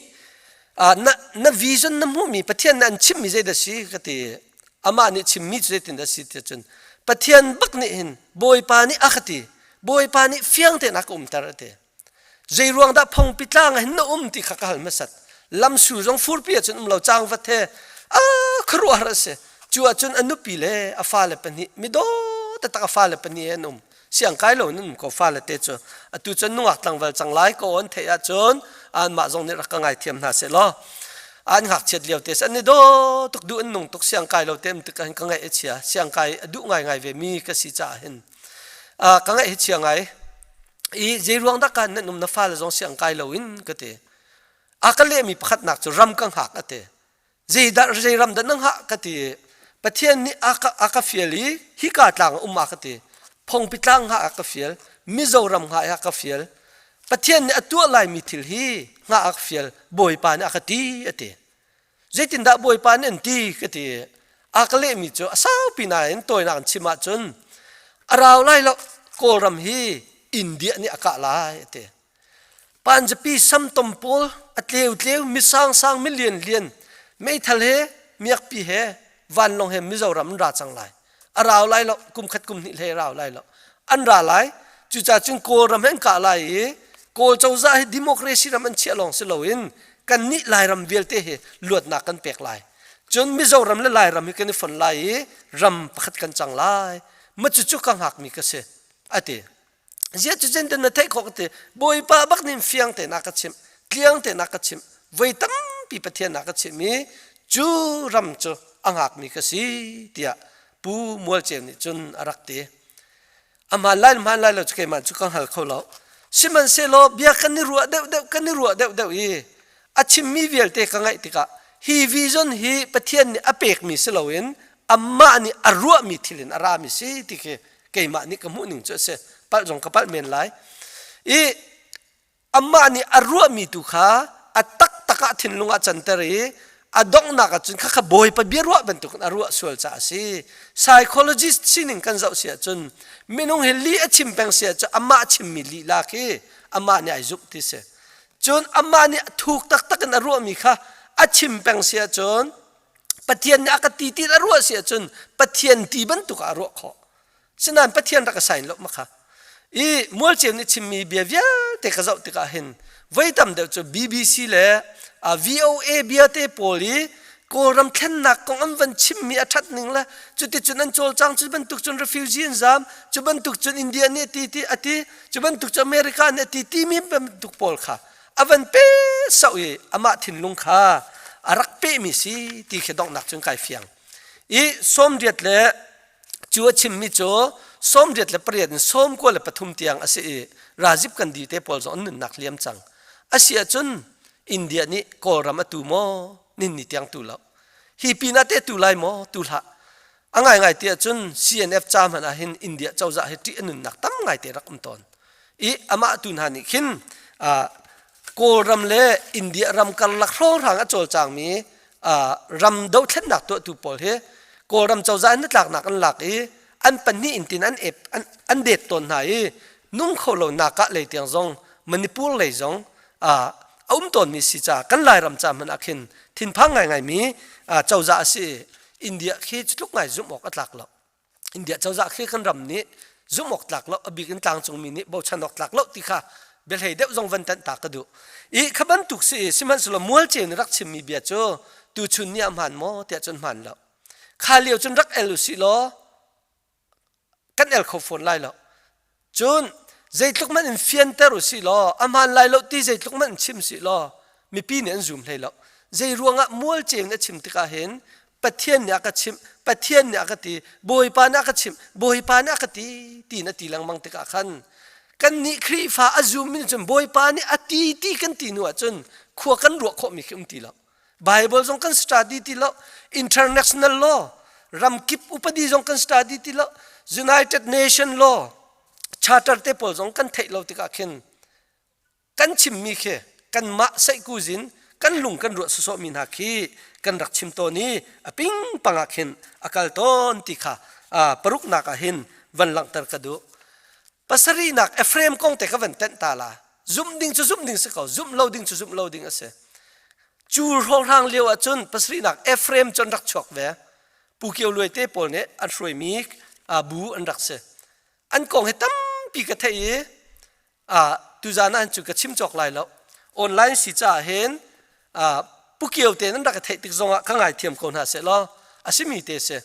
na na vision na hmuhmi Pathian nih an chimmi zeidah si ka ti amah nih chimmi cu zeitin dah si ti cun Pathian bak nih hin Bawipa nih a ka ti Bawipa nih fiang tein a ka umter a ti Zei ruang dah phongpi tlang ah hin na um ti kha ka hal hmasat. Lamsu zong furpi ahcun um lo cangvat he a khuaruahhar a si. Cu ahcun a nupi le a fale pahnih midaw taktak a fale pahnih he an um. Siang kai lo in an um ko fale te cu. Atu cun nungak tlangval cang lai ko an theih ahcun anmah zong nih rak ka ngaithiam hna seh law an ngakchiat lio te an i daw tuk duh an nung tuk siang kai lo te um tik ah hin ka ngaih a chia siang kai a duh ngaingai ve mi ka si caah hin ka ngaih hi chia ngai i zei ruang dah kan nan um na fale zong siang kai lo in ka ti a ka lehmi pakhatnak cu ram ka hngak a ti zei dah zei ram dah na hngah ka ti Pathian nih a ka a ka fial i hika tlang um a ka ti phongpi tlang hngah a ka fial Mizoram hngah a ka fial Pathian nih a tuah laimi thil hi hngah a ka fial Bawipa nih a ka ti a ti Zeitindah Bawipa nih an ti ka ti. A ka lehmi cu a saupi nain tawinak in chim ahcun a rau lai lo Kawlram hi India nih a kah lai a ti. Panjapi samtom pawl a tleu tleu misang sang milian lian meithal he miakpi he vanlawng he Mizoram an ra cang lai. A rau lai lo kum khat kum hnih hlei a rau lai lo. An ra lai cucaah cun Kawlram he an kah lai i Kawl cozah hi democracy ram an chiah lawng si loin kannih Lairam vialte hi luatnak kan pek lai. Cun Mizoram le Lairam hi kan i fon lai i ram pakhat kan cang lai. Ma cucu ka hngakmi ka si a ti. Zia cu zen na theih khawh ka ti. Bawipa bak nih fiang tein a ka chimh, tliang tein a ka chimh. Voi tampi Pathian a ka chimh i cu ram cu a hngakmi ka si tiah Pu Mual Ceu nih cun a rak ti. A hmaan lai hmaan lai lo cu keimah cu ka hngal kho lo. Sihmanhsehlaw bia kan i ruah deuhdeuh kan i ruah deuhdeuh i a chimmi vialte ka ngaih tikah hi vision hi Pathian nih a pekmi si loin amah nih a ruahmi thil in a rami si ti khi keimah nih ka hmuh ning cu a si. Palh zong ka palh men lai. I amah nih a ruahmi tu kha a taktak ah thinlung ah canter i a donghnak ah cun khakha bawipa bia ruah bantukin a ruah sual caah a si. Psychologist sining kan zoh si ahcun minung hi lih a chim peng si ahcun amah chimmi lih la khi amah nih ai zumh ti si. Cun amah nih thuk taktak in a ruahmi kha a chim peng si ahcun Pathian nih a ka ti ti a ruah si ahcun Pathian ti bantuk ah a ruah khawh. Sinain Pathian rak a sign lo ma kha. I Mualceu nih chimmi bia vialte ka zoh tikah hin voi tam deuh cu BBC le VOA bia te pawl i Kawlram thlennak kong an van chimmi a ṭhat ning le cuticun an cawlcang cu bantuk cun refugee an zaam cu bantuk cun India nih a ti ti a ti cu bantuk cu America nih a ti timi bantuk pawl kha a van pe sauh i amah thinlung kha a rak pehmi si ti khi donghnak cun kai fiang i sawmriat le Cu a chimmi cu 88 in 93 tiang a si i Rajiv Gandhi te pawl zong an nunnak liam cang. A si ahcun India nih Kawlram a tu maw? Nin ni tiang tu lo. Hi pin ah te tu lai maw? Tu hlah. A ngaingai ti ahcun CNF ca hmanh ah hin India cozah hi ṭih a nunnak tam ngaite rak um tawn. I amah tu hna nih khin Kawlram le India ram karlak hrawnghrang a cawlcangmi ram dothlennak tuahtu pawl hi Kawlram cozah in hnatlaknak an lak i an pahnih in tin an ep an det tawn hna i nung kho lo nak ah lei tiang zong Manipur lei zong a um tawnmi si ca kan Lairam ca hmanh ah khin thinphang ngaingaimi cozah a si India khi tluk ngai zumh awk a tlak lo. India cozah khi kan ram nih zumh awk tlak lo a bik in tlangcungmi nih bochan awk tlak lo ti kha biahlei deuh zong van tanh ta ka duh. I kha bantuk si i sihmanhsehlaw mualceu nih rak chimmi bia cu tuchun ni ah hmaan maw tiah cun hmaan lo. Kha lio cun rak el usih law kan el kho fawn lai lo. Cun zeitluk hmanh in fianter u sih law a hmaan lai lo ti zeitluk hmanh in chim sih law mipi nih an zum hlei lo. Zei ruangah mualceu nih a chim tikah hin Pathian nih a ka chimh, Pathian nih a ka ti, Bawipa nih a ka chimh, Bawipa nih a ka ti tiin a ti lengmang tikah khan kannih Khrihfa a zummi nih cun Bawipa nih a ti ti kan ti hnu ahcun khua kan ruah khawhmi khi um ti lo. Bible zong kan study ti lo, international law, ramkip upadi zong kan study ti lo, United Nation law, charter te pawl zong kan theih lo tikah khin kan chimmi khi kanmah seihkuzin kan lung kan ruah sawsawhmi hna khi kan rak chim tawn i a pingpang ah khin a kal tawn ti kha paruknak ah hin van langhter ka duh. Pasarihnak Ephraim kong te ka van tenh ta la. Zumh ding cu zumh ding si ko, zumh lo ding cu zumh lo ding a si. Cu hrawnghrang lio ahcun pasarihnak Ephraim cu an rak chuak ve. Pu Kio Luai te pawl nih an hruaimi bu an rak si. An kong hi tampi ka theih i tuzan ah cu ka chim cawk lai lo. Online si caah hin Pu Kio te nan rak ka theih tik zongah ka ngaithiam ko hna seh law a simi te si.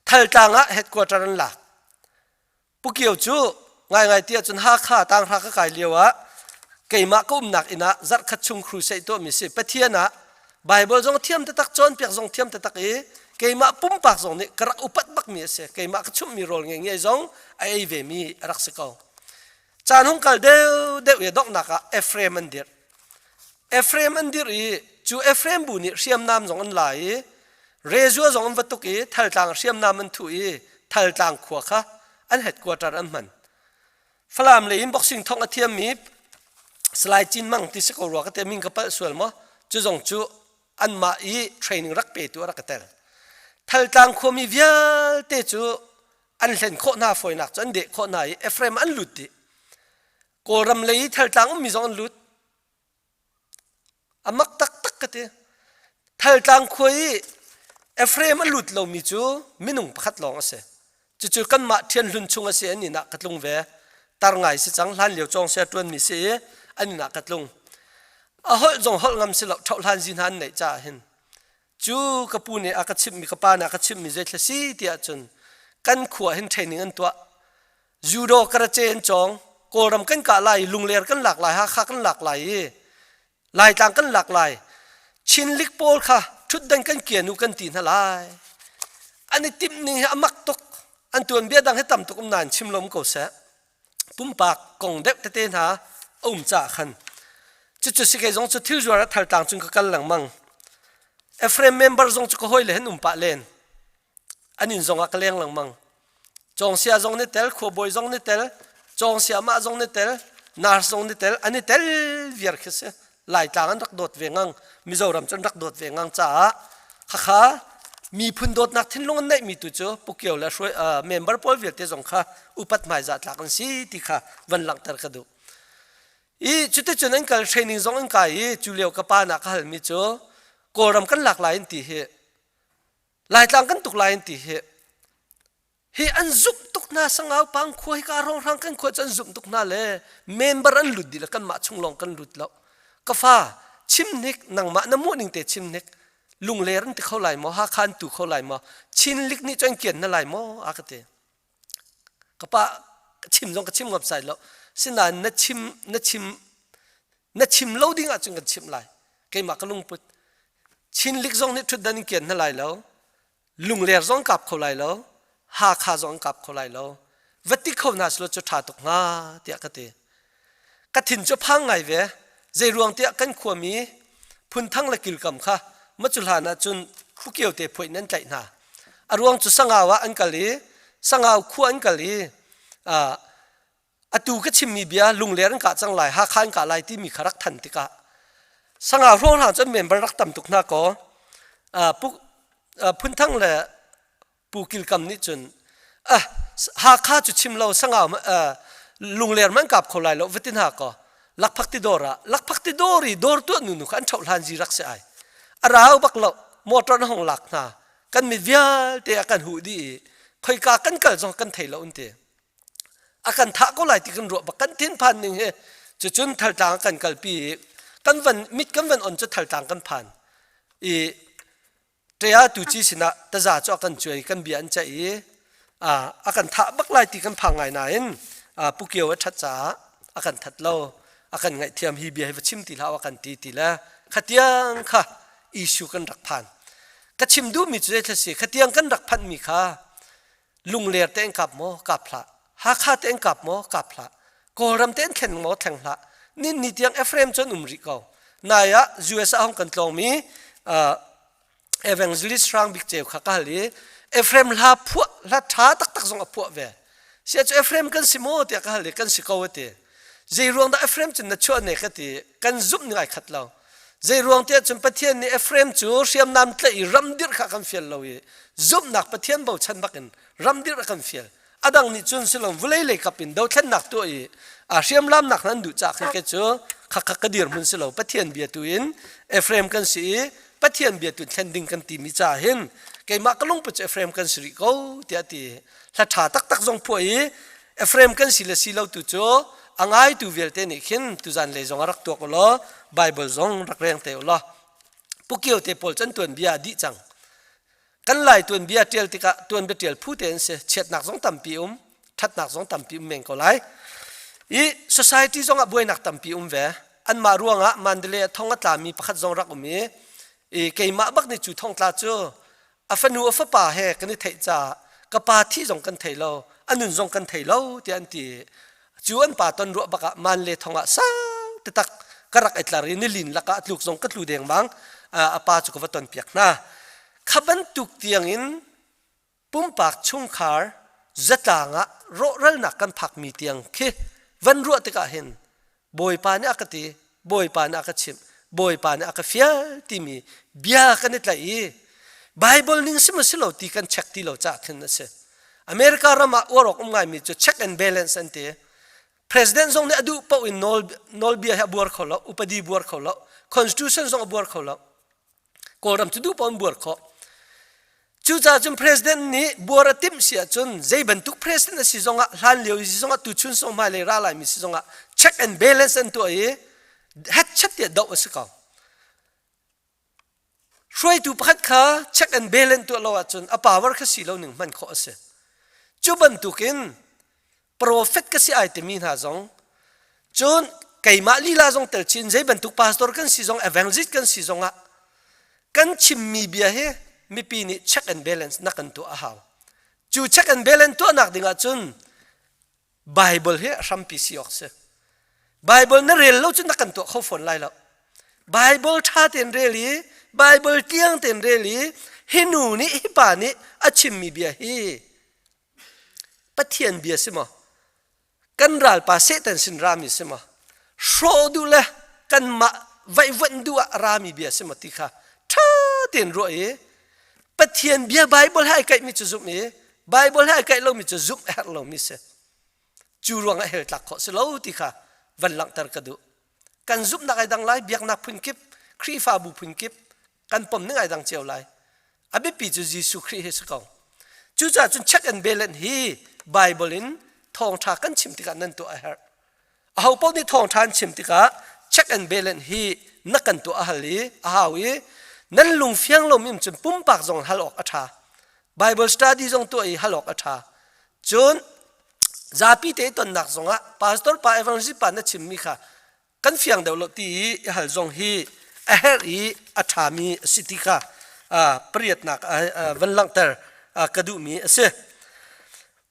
Thaltlang ah headquarter an lak. Pu Kio cu ngaingai ti ahcun Hakha tanghra ka kai lio ah keimah ka umnak inn ah zarhkhat chung crusade tuahmi si. Pathian ah Bible zong thiam taktak cawnpiak zong thiam taktak i keimah pumpak zong nih ka rak upat bakmi a si. Keimah ka chumhmi rawl ngei zong a ei vemi a rak si ko. Caan hung kal deuh deuh i donghnak ah Ephraim an dirh. Ephraim an dirh i cu Ephraim bu nih hriamnam zong an la i Rezua zong an va tuk i Thaltlang hriamnam an thuh i Thaltlang khua kha an headquarter an hman. Falam lei in boxing thongh a thiammi Salai Cin Mang ti si ko rua ka te min ka palh sual maw cu zong cu anmah i training rak petu a rak ka tel. Thaltlang khuami vialte cu an hlen khawh hna fawinak cu an deh khawh hna i Ephraim an lut dih. Kawlram lei i Thaltlang ummi zong an lut. A mak taktak ka ti. Thaltlang khua i Ephraim a lut lomi cu minung pakhat lawng a si. Cucu kanmah ṭhianhlun chung a si an inn ah ka tlung ve. Tar ngai si cang hlan lio cawng sia ṭuanmi si i an inn ah ka tlung. A holh zong holh ngam si lo ṭhohhlan zi hna an neih caah hin. Cu ka pu nih a ka chimhmi ka pa nih a ka chimhmi zeithla si tiah cun kan khua hin training an tuah. Judo karate an cawng. Kawlram kan kah lai i Lungler kan lak lai, Hakha kan lak lai i Laitlang kan lak lai. Chinlik pawl kha ṭhutdan kan kian u kan ti hna lai. An i timh ning hi a mak tuk. An tuanbia dang hi tam tuk um nain chim lom ko seh. Pumpak kong deuh tete hna a um caah khan. Cucu si kei zong cu thil zuar ah thaltlang cun ka kal lengmang. Ephraim member zong cu ka hawi le hen um pah len. An inn zong ah ka leng lengmang. Cawngsia zong ni tel, khuabawi zong ni tel, cawngsia mah zong ni tel, nurse zong ni tel, an i tel viar khi si. Laitlang an rak dawt ve ngang, Mizoram cu an rak dawt ve ngang caah khakha miphun dawtnak thinlung an neihmi tu cu Pukio le hruai uh, member pawl vialte zong kha upat hmaizah tlak an si ti kha van langhter ka duh. I cuticun an kal training zong an kai i cu lio ka pa na ka halmi cu Kawlram kan lak lai an ti hi Laitlang kan tuk lai an ti hi hi an zumh tuk hna sangau pang khua hi ka rongrang kan khua cu an zumh tuk hna le member an lut dih le kanmah chung lawng kan lut lo ka fa chim hnik nangmah na muh ning te chim hnik lungler an ti kho lai maw hakha an tu kho lai maw chinlik nih cun kian na lai maw a ka ti ka pa chim zong ka chim ngam sai lo sinain na chim na chim na chim lo ding ahcun kan chimh lai keimah ka lungput Chinlik zong nih ṭhutdan in kian hna lai lo lungler zong kap kho lai lo. Hakha zong an kap kho lai lo. Va ti kho hna selaw cu ṭha tuk hnga tiah ka ti. Ka thin cu phang ngai ve. Zei ruang tiah kan khuami Phunthang le Kilkam kha macu hlan ah cun Phukio te phuah in an tlaih hna. A ruang cu Sangau ah an kal i Sangau khua an kal i atu ka chimmi bia Lungler an kah cang lai, Hakha an kah lai timi kha rak than tikah Sangau hrawnghrang cun member rak tam tuk hna kaw Phunthang le Pu Kilkam nih cun ah Hakha cu chim lo Sangau Lungler man kap kho lai lo va ti hna kaw lakphak ti dawr ah lakphak ti dawr i dawr tuah nu nu kha an ṭhoh hlan zi rak si ai. A rau bak lo motor na hong lak hna kan mit vialte a kan huh dih i khoika kan kal zong kan thei lo an ti. A kan thah ko lai ti kan ruah bak kan thinphan ning hi cucun thaltlang kan kalpi i kan van mit kan van on cu thaltlang kan phan i Ṭea tuci sinah taza cu a kan cuai kan bia an ceih i a kan thah bak lai ti kan phang ngai nain Pu Kio a ṭhat caah a kan that lo a kan ngaihthiam hi bia hi va chim ti hlah a kan ti ti le khatiang kha issue kan rak phan ka chim duhmi cu zei si khatiang kan rak phanhmi kha Lungler te an kap maw? Kap hlah. Hakha te an kap maw? Kap hlah. Kawlram te an thlen maw? Thleng hlah. Nin ni tiang Ephraim cu an um rih ko. Nai ah US ah hong kan tlawngmi uh, evangelist Hrang Bik Ceu kha ka hal i Ephraim hla phuah hla ṭha taktak zong a phuah ve. Sia cu Ephraim kan si maw tiah ka hal i kan si ko a ti. Zei ruang dah Ephraim cun na chuah ne ka ti. Kan zumh ning ai khat lo. Zei ruang tiah cun Pathian nih Ephraim cu hriamnam tlaih i ram dirh kha kan fial lo i zumhnak Pathian bochan bakin ram dirh a kan fial. A dang nih cun silom vulei lei kap in dothlennak tuah i a hriamlamnak nan duh cah khin ke cu khakha ka dirhmun si lo Pathian bia tu in Ephraim kan si i Pathian bia tu thlen ding kan timi ca hin keimah ka lungput cu Ephraim kan si rih ko tiah ti hla ṭha taktak zong phuah i Ephraim kan si le si lo tu cu a ngaitu vialte nih khin tuzan lei zong a rak tuak u law Bible zong rak reng te u law Pukio te pawl can tuanbia a dih cang kan lai tuanbia ṭial tikah tuanbia ṭial phu te an si chiatnak zong tampi um ṭhatnak zong tampi um men ko lai i society zong ah buainak tampi um ve anmah ruangah Mandalay ah thong a tlami pakhat zong rak um i i keimah bak nih cu thongtla cu a fanu a fapa he kan i theih caah ka pa thih zong kan thei lo a nun zong kan thei lo tiah an ti cu an pa ton ruah bakah man le thong ah sau taktak ka rak i tlar i nilin lakah tluk zong ka tlu dengmang a pa cu ka va ton piak hna kha bantuk tiangin pumpak chungkhar zatlang ah rawhralnak kan phakmi tiang khi van ruah tikah hin Bawipa nih a ka ti Bawipa nih a ka chimh Bawipa nih a ka fial timi bia kan i tlaih i Bible ning si maw si lo ti kan check ti lo caah khin a si. America ram ah uar awk um ngaimi cu check and balance an ti. President zong nih a duh paoh in nawl, nawlbia hi a buar kho lo, upadi buar kho lo, constitution zong a buar kho lo. Kawlram cu duh paoh in buar khawh. Cucaah cun president nih buar a timh si ahcun zei bantuk president a si zongah hlan lio i si zongah tuchun song hmailei ra laimi si zongah check and balance an tuah i hetchet tiah doh a si ko. Hruaitu pakhat kha check and balance tuah lo ahcun a power kha si lo ning hman khawh a si. Cu bantukin Profet ka si ai timi hna zong cun keimah lila zong tel chin zei bantuk pastor kan si zong evangelist kan si zong ah kan chimmi bia hi mipi nih check and balance na kan tuah a hau cu check and balance tuahnak ding ah cun Bible hi hrampi si awk si Bible na rel lo cun na kan tuah kho fawn lai lo Bible ṭha tein rel i Bible tliang tein rel i hi nu nih hi pa nih a chimmi bia hi Pathian bia si maw? Kan ralpa Satan sin rami si maw? Hrawh duh le kanmah vaihvuanh duh ah rami bia si maw ti kha ṭha tein ruah i Pathian bia Bible he ai kaihmi cu zumh i Bible he ai kaih lomi cu zumh a herh lomi si. Cu ruangah hell tlak khawh si lo ti kha van langhter ka duh. Kan zumhnak ai dang lai, biaknak phunkip, Khrihfabu phunkip, kan pom ning ai dang cio lai. A biapi cu Jesuh Khrih hi si ko. Cucaah cun check and balance hi Bible in thawngṭha kan chim tikah nan tuah a herh. Aho paoh nih thawngṭha an chim tikah check and balance hi na kan tuah a hal i a hau i nan lung fiang lomi um cun pumpak zong hal awk a ṭha. Bible study zong tuah i hal awk a ṭha. Cun zapi te tonnak zongah pastor pa evangelist pa na chimmi kha kan fiang deuh lo ti i i hal zong hi a herh i a ṭhami a si ti kha pariatnak van langhter ka duhmi a si.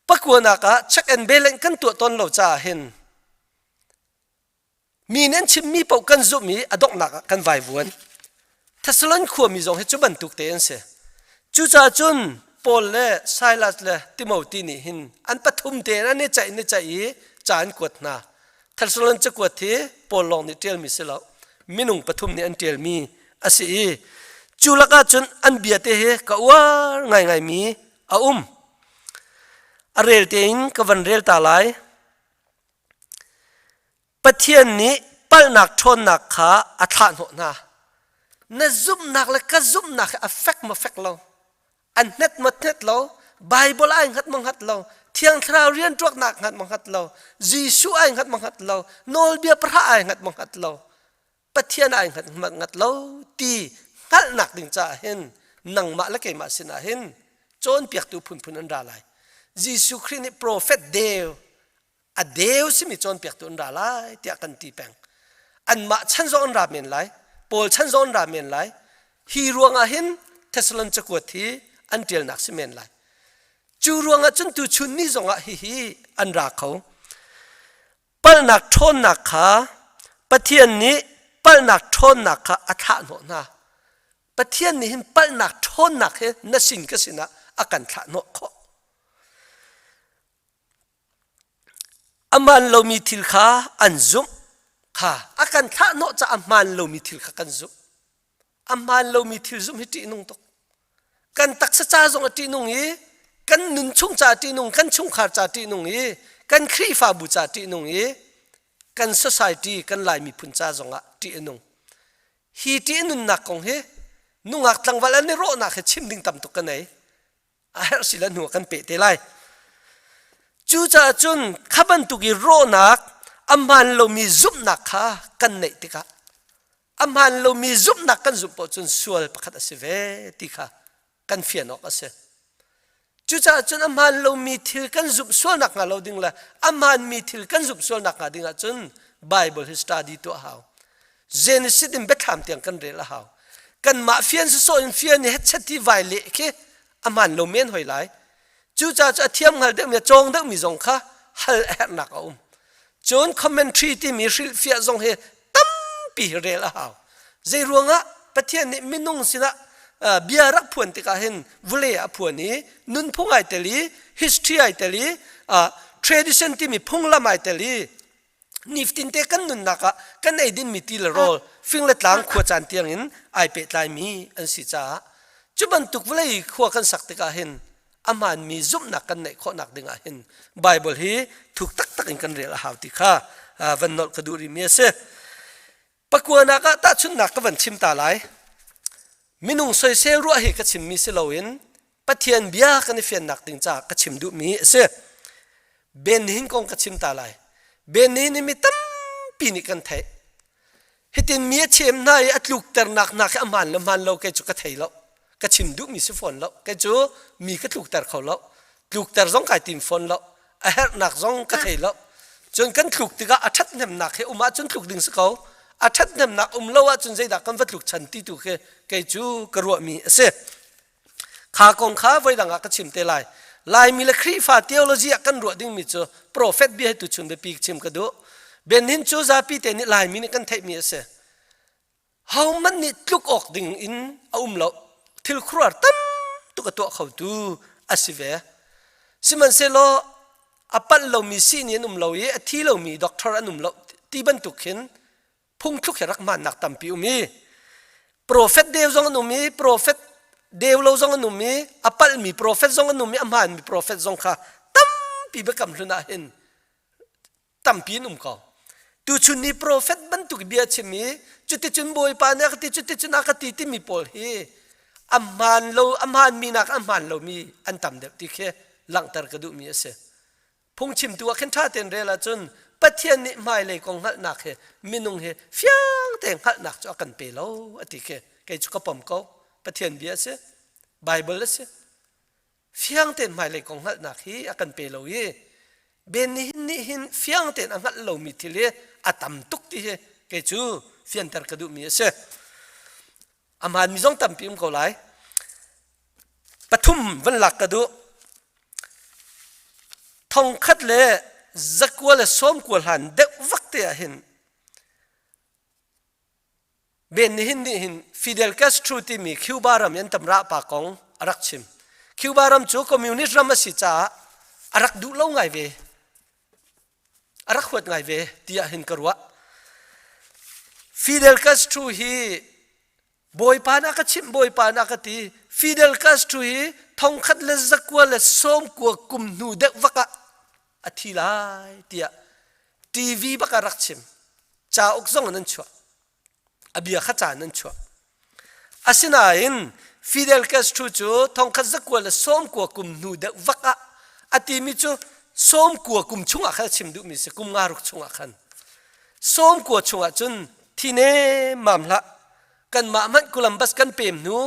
Pakuanak ah check and balance kan tuah tawn lo caah hin mi nih an chimmi paoh kan zumh i a donghnak ah kan vaivuan. Thessalon khuami zong hi cu bantuk te an si. Cucaah cun Paul le Silas le Timothy nih hin an pathum tein an i ceih an i ceih i ca an kuat hna. Thessalon cakuat hi Paul lawng nih ṭialmi si lo, minung pathum nih an ṭialmi a si i cu lakah cun an bia te hi ka uar ngaingaimi a um. A rel tein ka van rel ta lai. Pathian nih palhnak ṭhawnnak kha a thlahhnawh hna. Na zumhnak le ka zumhnak hi a fek maw fek lo? An hnet maw hnet lo? Bible ai hngat maw hngat lo? Thiang Thlarau rianṭuaknak hngat maw hngat lo? Jesuh ai hngat maw hngat lo? Nawlbia pahra ai hngat maw hngat lo? Pathian ai hngat hngat lo ti hngalhnak ding caah hin nangmah le keimah sinah hin cawnpiaktu phunphun an ra lai. Jesuh Khrih nih profet deu a deu simi cawnpiaktu an ra lai tiah kan ti peng. Anmah chan zong an ra men lai, Paul chan zong an ra men lai. Hi ruangah hin Thessalon cakuat hi an ṭialnak si men lai. Cu ruangah cun tuchun ni zongah hihi an ra kho. Palhnak ṭhawnnak kha Pathian nih palhnak ṭhawnnak kha a thlahhnawh hna. Pathian nih hin palhnak ṭhawnnak hi na sin ka sinah a kan thlahhnawh khawh. A hmaan lomi thil kha an zumh kha a kan thlahhnawh caah a hmaan lomi thil kha kan zumh. A hmaan lomi thil zumh hi ṭihnung tuk. Kan taksa ca zong a ṭihnung i kan nun chung ca ṭihnung, kan chungkhar ca ṭihnung i kan Khrihfabu ca ṭihnung i kan society, kan Lai miphun ca zongah ṭih a nung. Hi ṭih a nunnak kong hi nungak tlangval an i rawhnak hi chim ding tam tuk ka nei. A herh si le hnu ah kan peh te lai. Cucaah cun kha bantuk i rawhnak a hmaan lomi zumhnak kha kan neih tikah a hmaan lomi zumhnak kan zumh paoh cun sual pakhat a si ve ti kha kan fian awk a si. Cucaah cun a hmaan lomi thil kan zumh sual nakhnga lo ding le a hmaanmi thil kan zumh sual nakhnga ding ahcun Bible hi study tuah hau. Genesis in biathlam tiang kan rel a hau. Kanmah fian sawsawh in fian i hetchet hi vai leh khi a hmaan lo men hoi lai. Cucaah cu a thiam hngal deuhmi a cawng deuhmi zong kha hal a herhnak a um. Cun commentary timi hrilhfiah zong hi tampi hi rel a hau. Zei ruangah Pathian nih minung sinah bia rak phuan tikah hin vawlei ah a phuan i nunphung ai tel i history ai tel i tradition timi phunglam ai tel i nifatinte kan nunnak ah kan ei dinmi ti le rawl fing le tlang khua caan tiangin ai pehtlaimi an si caah cu bantuk vawlei khua kan sak tikah hin a hmaanmi zumhnak kan neih khawhnak dingah hin Bible hi thuk taktak in kan rel a hau ti kha van nolh ka duh rihmi a si. Pakuanak ah tahchunhnak ka van chim ta lai. Minung soisel ruah hi ka chimmi si loin Pathian bia kan i fiannak ding caah ka chim duhmi a si. Ben hin kong ka chim ta lai. Ben hin mi tampi nih kan theih. Hitin mi a chem hna i a tlukternak hna khi a hmaan le hmaan lo kei cu ka thei lo. Ka chim duhmi si fawn lo. Kei cu mi ka tlukter kho lo. Tlukter zong kai tim fawn lo. A herhnak zong ka thei lo. Cun kan tluk tikah a ṭhathnemnak he um ahcun tluk ding si ko. A ṭhathnemnak um lo ahcun zeidah kan va tluk chan ti tu khi kei cu ka ruahmi a si. Kha kong kha voidang ah ka chim te lai. Laimi le Khrihfa theology ah kan ruah dingmi cu prophet bia hi tuchun biapi chim ka duh. Benin cu zapi te nih Laimi nih kan theihmi a si. Hohmanh nih tluk awk ding in a um lo. Thil khuaruahar tam tuk a tuah khotu a si ve. Sihmanhsehlaw a palh lomi sihni an um lo i a thi lomi doctor an um lo ti bantuk khin phungthluk hi rak hmannak tampi um i profet deu zong an um i profet deu lo zong an um i a palhmi profet zong an um i a hmaanmi profet zong kha tampi biakam hlun ah hin tampi an um ko tuchun ni profet bantuk bia chim i cuticun bawipa nih a ka ti cuticun a ka ti timi pawl hi a hmaan lo a hmaanmi nak a hmaan lomi an tam deuh ti khi langhter ka duhmi a si Phungchimtu ah khin ṭha tein rel ahcun Pathian nih hmailei kong hngalhnak hi minung hi fiang tein hngalhnak cu a kan pe lo a ti khi kei cu ka pom ko. Pathian bia a si. Bible a si. Fiang tein hmailei kong hngalhnak hi a kan pe lo i Ben nihin nih hin fiang tein a hngalh lomi thil hi a tam tuk ti hi kei cu fianter ka duhmi a si. A hmaanmi zong tampi um ko lai. Pathum van lak ka duh. Thongkhat le zakua le sawmkua hlan deuh vak te ah hin Ben nihin nih hin Fidel Castro timi Cuba ram i an tam rah pa kong a rak chim. Cuba ram cu communist ram a si caah a rak duh lo ngai ve. A rak huat ngai ve tiah hin ka ruah. Fidel Castro hi Bawipa na ka chimh Bawipa na ka ti Fidel Castro hi thongkhat le zakua le sawmkua kum hnu deuh vak ah a thi lai tiah TV bak ah rak chim. Cauk zong in an chuah. A bia kha ca in an chuah. Asinain Fidel Castro cu thongkhat zakua le sawmkua kum hnu deuh vak ah a timi cu sawmkua kum chungah khan a chim duhmi si kum nga ruk chungah khan sawmkua chungah cun thi nemmam hlah kanmah hmanh Columbus kan pem hnu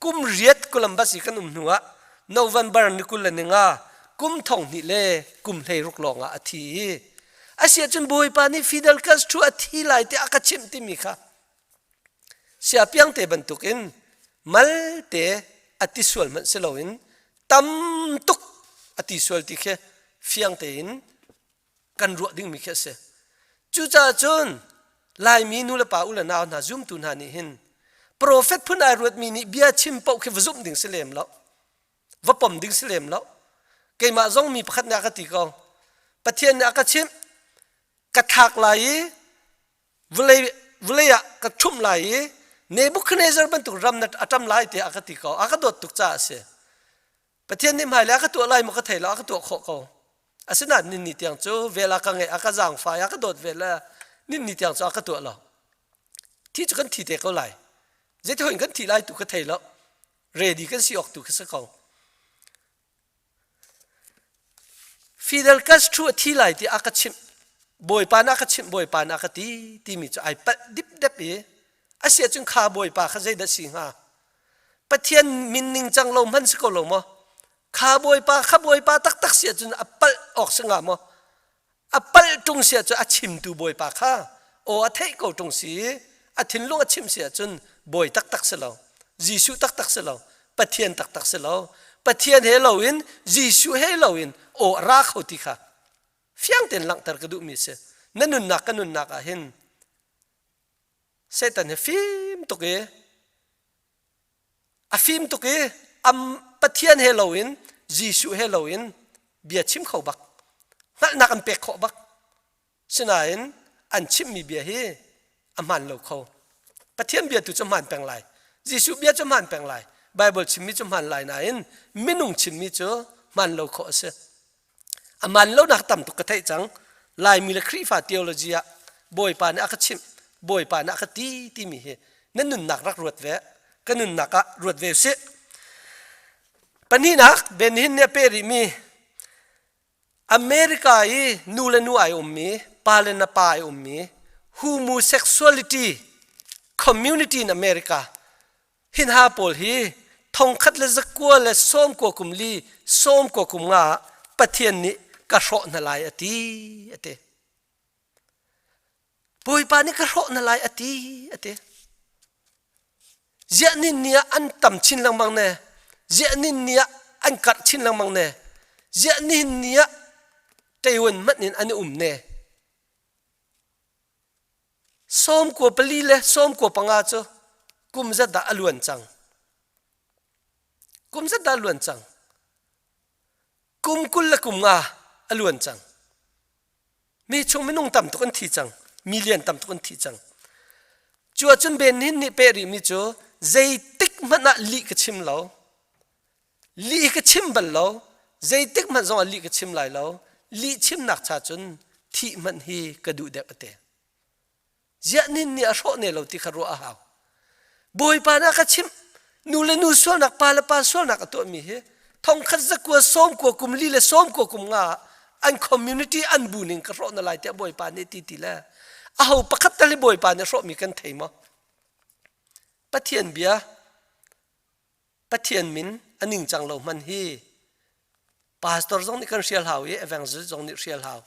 kum riat Columbus i kan um hnu ah November ni 20 le ninga kum thong hnih le kum 16 lawng ah a thi i asiahcun Bawipa nih Fidel Castro a thi lai tiah a ka chimh timi kha sia piangte bantukin malte a ti sual hmanh si loin tam tuk a ti sual ti khi fiang tein kan ruah dingmi khi a si. Cucaah cun Laimi nu le pa u le nau hna zumtu hna nih hin profet phun ai ruatmi nih bia chim paoh khi va zumh ding si lem lo va pom ding si lem lo keimah zong mi pakhat nih a ka ti ko Pathian nih a ka chimh ka thlak lai i vawlei vawlei ah ka ṭhumh lai i Nebuchadnezzar bantuk ram na a ṭam lai tiah a ka ti ko a ka dawt tuk caah a si Pathian nih hmailei a ka tuah lai maw ka thei lo a ka tuah khawh ko. Asinain ninni tiang cu vel a ka ngeih a ka zaangfai a ka dawt ve le ninni tiang cu a ka tuah lo. Thi cu kan thi te ko lai. Zeiti hoin kan thi lai tu ka thei lo. Ready kan si awk tu ka si ko. Fidel Castro a thi lai ti a ka chimh. Bawipa na ka chimh Bawipa na ka ti timi cu ai palh dipdep i asiahcun kha Bawipa kha zeidah si hnga? Pathian min ningcang lo hman si ko lo maw? Kha Bawipa kha Bawipa taktak si ahcun a palh awk si hnga maw? A palh ṭung si ahcun a chimtu Bawipa kha aw a theih ko ṭung si i a thinlung a chimh si ahcun Bawi taktak si lo, Jesuh taktak si lo, Pathian taktak si lo. Pathian he loin Jesuh he loin aw a ra kho ti kha fiang tein langhter ka duhmi a si. Na nunnak ka nunnak ah hin Satan hi fim tuk i a fim tuk i am Pathian he loin Jesuh he loin bia chim kho bak hngalhnak an pek khawh bak sinain an chimmi bia hi a hmaan lo kho Pathian bia tu cu hmaan peng lai Jesuh bia cu hmaan peng lai Bible chimmi cu hmaan lai nain minung chimmi cu hmaan lo khawh a si A man lonak tam tuk ka theih cang. Laimi le Khrihfa theology ah Bawipa nih a ka chimh, Bawipa nih a ka ti timi hi na nunnak rak ruat ve. Ka nunnak ah ruat ve usih. Pahnihnak Ben Hinn nih a peh rihmi America i nu le nu ai ummi, pa le na pa ai ummi homosexuality community in America Hi hna pawl hi thongkhat le zakua le sawmkua kum li sawmkua kum nga ah Pathian nih ka hrawh hna lai a ti a ti. Bawipa nih ka hrawh hna lai a ti a ti. Ziah nin ni ah an tam chin lengmang ne. Ziah nin ni ah an karh chin lengmang ne. Ziah nihin ni ah Taiwan hmanh in an i um ne. Sawmkua pali le sawmkua panga cu kum zat dah a luan cang? Kum zat dah a luan cang? Kum 20 le kum nga a luan cang. Mi chung minung tam tuk an thi cang. Million tam tuk an thi cang. Cu ahcun Ben Hin nih peh rihmi cu zeitik hmanh ah lih ka chim lo. Lih ka chim bal lo. Zeitik hmanh zong ah lih ka chim lai lo. Lih chimnak cha cun thih hmanh hi ka duh deuh a ti. Ziah nin nih a hrawh ne lo ti kha ruah a hau. Bawipa nih a ka chimh. Nu le nu sualnak, pa le pa sualnak a tuahmi hi thongkhat zakua sawmkua kum li le sawmkua kum nga ah an community an bu ning ka hrawh na lai tiah Bawipa nih ti ti le aho pakhat tal hi Bawipa nih hrawhmi kan thei maw? Pathian bia Pathian min a ningcang lo hman hi pastor zong nih kan hrial hau i evangelist zong nih hrial hau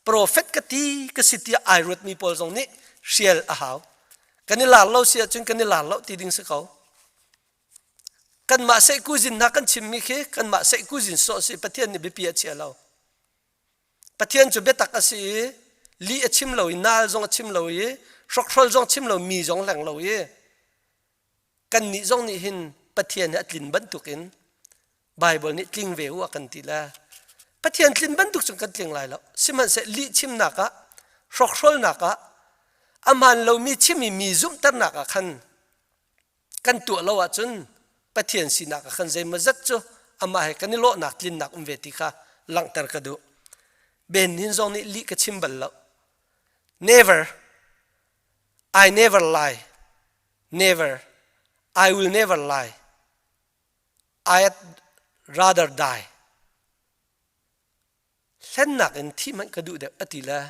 prophet ka ti ka si tiah ai ruatmi pawl zong nih hrial a hau kan i lar lo si ahcun kan i lar lo ti ding si ko kanmah sehkuzin hna kan chimmi khi kanmah sehkuzin sawh si Pathian nih biapi a chia lo. Pathian cu biatak a si i lih a chim lo i nal zong a chim lo i hrokhrol zong chim lo mi zong hleng lo i kannih zong nih hin Pathian hi a tlin bantukin Baibal nih tling ve u a kan ti le Pathian tlin bantuk cun kan tling lai lo. Sihmanhseh lih chimnak ah hrokhrolnak ah a hmaan lomi chim i mi zumhternak ah khan kan tuah lo ahcun Pathian sinak ah khan zeimawzat cu amah he kan i lawhnak tlinnak um ve ti kha langhter ka duh. Ben Hin zong nih lih ka chim bal lo. Never. I never lie. Never. I will never lie. I'd rather die. Hlennak in thih hmanh ka duh deuh a ti le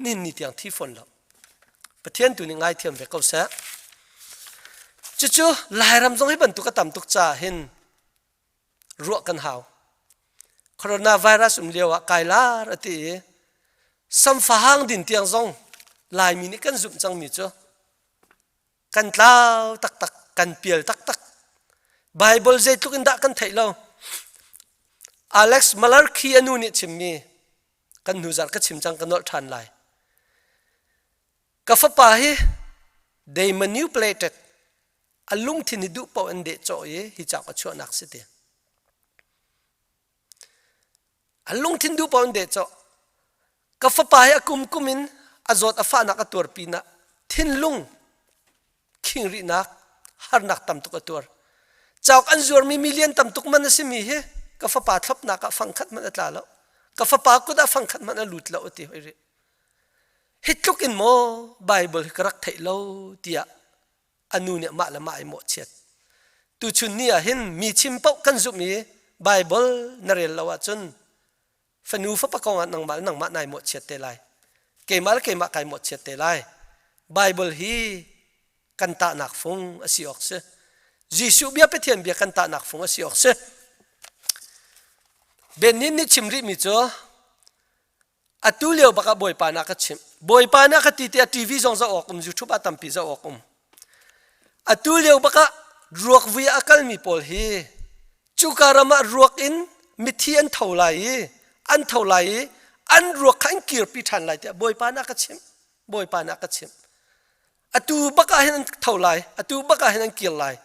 nin ni tiang thi fawn lo. Pathian tu nih ngaithiam ve ko seh. Cucu Lairam zong hi bantuk a tam tuk caah hin ruah kan hau. Coronavirus um lio ah kai lar a ti i samfahang din tiang zong Laimi nih kan zumh cangmi cu kan tlau taktak kan pial taktak Bible zeitluk in dah kan theih lo Alex Malarkey a nu nih chimmi kan hnu zarh ka chim cang ka nolh ṭhan lai ka fapa hi they manipulated a lungthin hi duh paoh an deh cawh i hi cauk a chuahnak si ti A lungthin duh paoh in deh cawh. Ka fapa hi a kum kum in a zawt a fahnak a tuar pinah thinlung khingrihnak harnak tam tuk a tuar. Cauk an zuarmi million tam tuk man a simi hi ka fapa thlopnak ah fangkhat hmanh a tla lo. Ka fapa kut ah fangkhat hmanh a lut lo a ti hoi rih. Hi tluk in maw Bible hi ka rak theih lo tiah a nu nih mah le mah ai mawhchiat. Tuchun ni ah hin mi chim paoh kan zumh i Bible na rel lo ahcun fanu fapa kong ah nangmah le nangmah nai mawhchiat te lai. Keimah le keimah kai mawhchiat te lai. Bible hi kan tahnak fung a si awk si. Jesuh bia Pathian bia kan tahnak fung a si awk si. Benin nih chim rihmi cu Atu lio bak ah Bawipa nih a ka chimh. Bawipa nih a ka ti tiah TV zong zoh awk um, YouTube ah tampi zoh awk um. Atu lio bak ah ruak vui ah a kalmi pawl hi cuka ram ah ruak in mithi an tho lai i an tho lai i an ruak kha an kirpi ṭhan lai tiah Bawipa nih a ka chimh. Bawipa nih a ka chimh. Atu bak ah hin an tho lai, atu bak ah hin an kir lai.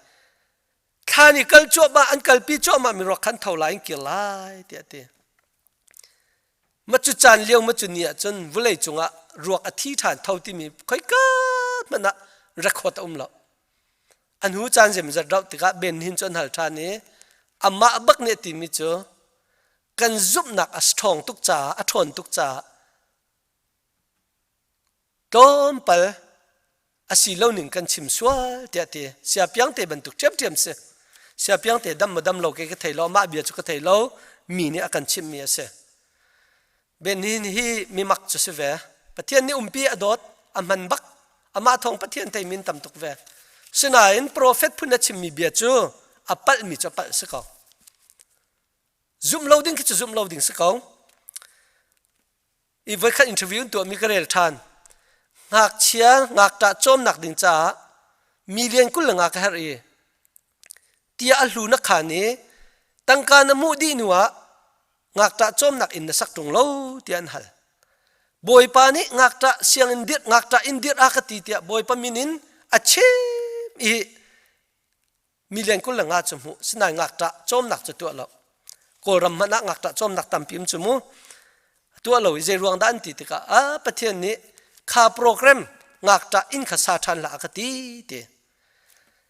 Thlan i kal cuahmah an kalpi cuahmah mi ruak kha an tho lai an kir lai tiah a ti. Macu caan lio macu ni ahcun vawlei cungah ruak a thi ṭhan tho timi khoika hmanh ah record a um lo. A hnu caan zemzat rauh tikah Ben Hin cu an hal ṭhan i amah bak nih a timi cu kan zumhnak a strong tuk caah a ṭhawn tuk caah tlawmpal a si lo ning kan chim sual tiah ti siapiang te bantuk ṭhiamṭhiam si siapiang te dam maw dam lo ke ka thei lo mah bia cu ka thei lo mi nih a kan chimhmi a si Benin hi mimak cu si ve Pathian nih umpi a dawt a hman bak amah thawng Pathian thei min tam tuk ve sinain profet phun a chimmi bia cu a palhmi cu a palh si ko zumh lo ding khi cu zumh lo ding si ko I voikhat interview in tuahmi ka rel ṭhan. Ngakchia ngakṭah cawmnak ding caah million 25 ka herh i tiah a hlu na khan i tangka na hmuh dih hnu ah ngakṭah cawmnak inn na sak ṭung lo tiah an hal. Bawipa nih ngakṭah sianginn dirh ngakṭah inn dirh a ka ti tiah Bawipa min in a chim i million 25 cu hmuh sinain ngakṭah cawmnak cu tuah lo kawlram hmanh ah ngakṭah cawmnak tampi um cu mu tuah lo i zei ruang dah an ti tikah a pathian nih kha program ngakṭah inn kha sa ṭhan hlah a ka ti ti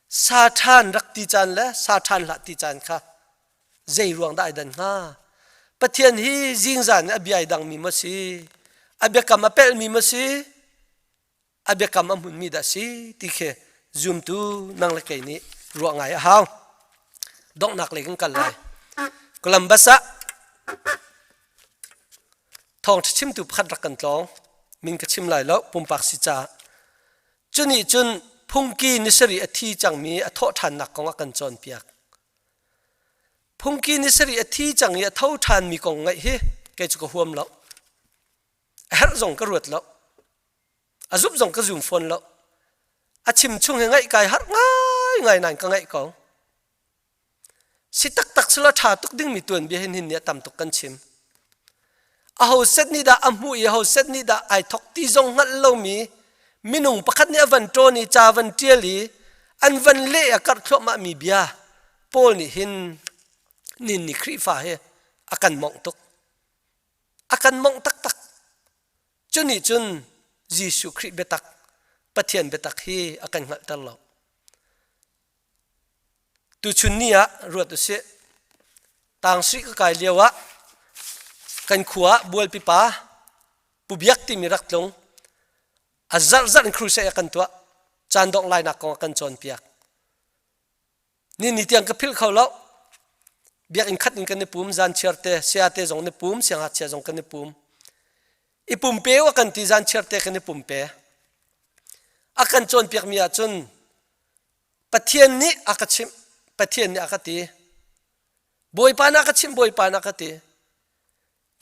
sa ṭhan rak ti caan le sa ṭhan hlah ti caan kha zei ruang dah ai dan hnga pathian hi zingzan in a bia ai dangmi maw si a biakam a pelhmi maw si a biakam a hmunmi dah si ti khi zumtu nang le kei nih ruah ngai a hau donghnak lei kan kal lai Columbus ah thawngṭha chimtu pakhat rak kan tlawng min ka chim lai lo pumpak si caah cunih cun phungki ni sarih a thi cangmi a thawh ṭhannak kong a kan cawnpiak phungki ni sarih a thi cang i a tho ṭhanmi kong ngaih hi kei cu ka huam lo a herh zong ka ruat lo a zumh zong ka zum fawn lo a chim chung hi ngaih kai harh ngai ngai nain ka ngaih ko si taktak sila ṭha tuk dingmi tuanbia hin hin nih a tam tuk kan chim. Aho set nih dah a hmuh i aho set nih dah ai thok ti zong hngalh lomi minung pakhat nih a van ṭawn i ca van ṭial i an van leh a karh thluahmah mi bia Paul nih hin nin ni Khrihfa hi a kan mongh tuk. A kan mongh taktak. Cu nih cun Jesuh Khrih biatak, Pathian biatak hi a kan hngalhter lo. Tuchun ni ah ruat usih. Tangsri ka kai lio ah kan khua ah bualpi pa Pu Biak timi rak tlung. A zarhzarh in crusade a kan tuah. Caan dongh lainak kong a kan cawnpiak. Ni ni tiang ka philh kho lo. Biakinn khat in kan i pum, zan chiar te, saya te zong ni pum, siangngakchia zong kan i pum. I pumpe a kan ti zan chiar te kan i pumpe. A kan cawnpiakmi ahcun Pathian nih a ka chimh, Pathian nih a ka ti. Bawipa na ka chimh, Bawipa na ka ti.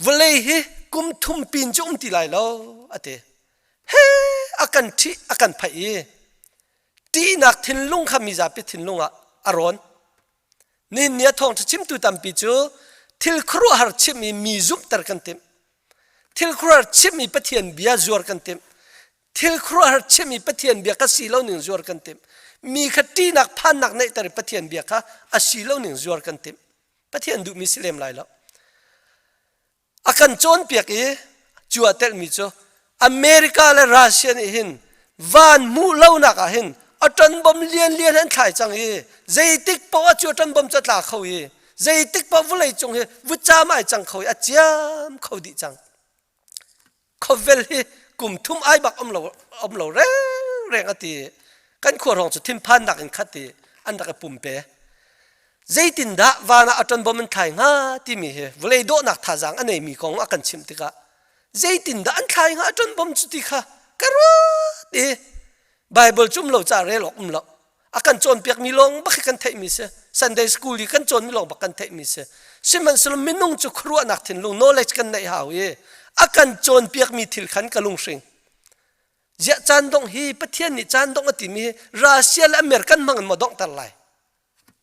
Vawlei hi kum thum pin cu um ti lai lo, a ti. He a kan ṭhih, a kan phaih i ṭihnak thinlung kha mizapi thinlung ah a rawn. Nihin ni a thawngṭha chimtu tampi cu thil khuaruahhar chimh i mi zumhter kan timh. Thil khuaruahhar chimh i Pathian bia zuar kan timh. Thil khuaruahhar chimh i Pathian bia ka si lo ning zuar kan timh. Mi kha ṭihnak phannak neihter i Pathian bia kha a si lo ning zuar kan timh. Pathian duhmi si lem lai lo. A kan cawnpiak i cu ah telhmi cu America le Russia nih hin van hmuh lonak ah hin atom bomb lian lian an thlai cang i zeitik paoh ah cu atom bomb cu a tla kho i zeitik paoh vawlei cung hi vutcam ai cang kho i a ciam kho dih cang. Khawvel hi kum thum ai bak um lo um lo reng reng a ti. Kan khua hrawng cu thinphannak in khat i an rak i pumpe. Zeitindah van ah atom bomb an thlai hnga timi hi vawlei dawhnak thazaang a neimi kong a kan chimh tikah zeitindah an thlai hnga atom bomb cu ti kha ka ruat i Bible cu um lo caah rel awk um lo. A kan cawnpiakmi lawng bak hi kan theihmi si. Sunday school i kan cawnmi lawng bak kan theihmi si. Sihmanhsehlaw minung cu khuaruahnak thinlung knowledge kan neih hau i a kan cawnpiakmi thil khan ka lunghring. Ziah caan dongh hi Pathian nih caan dongh a timi hi Russia le American hmang in maw donghter lai?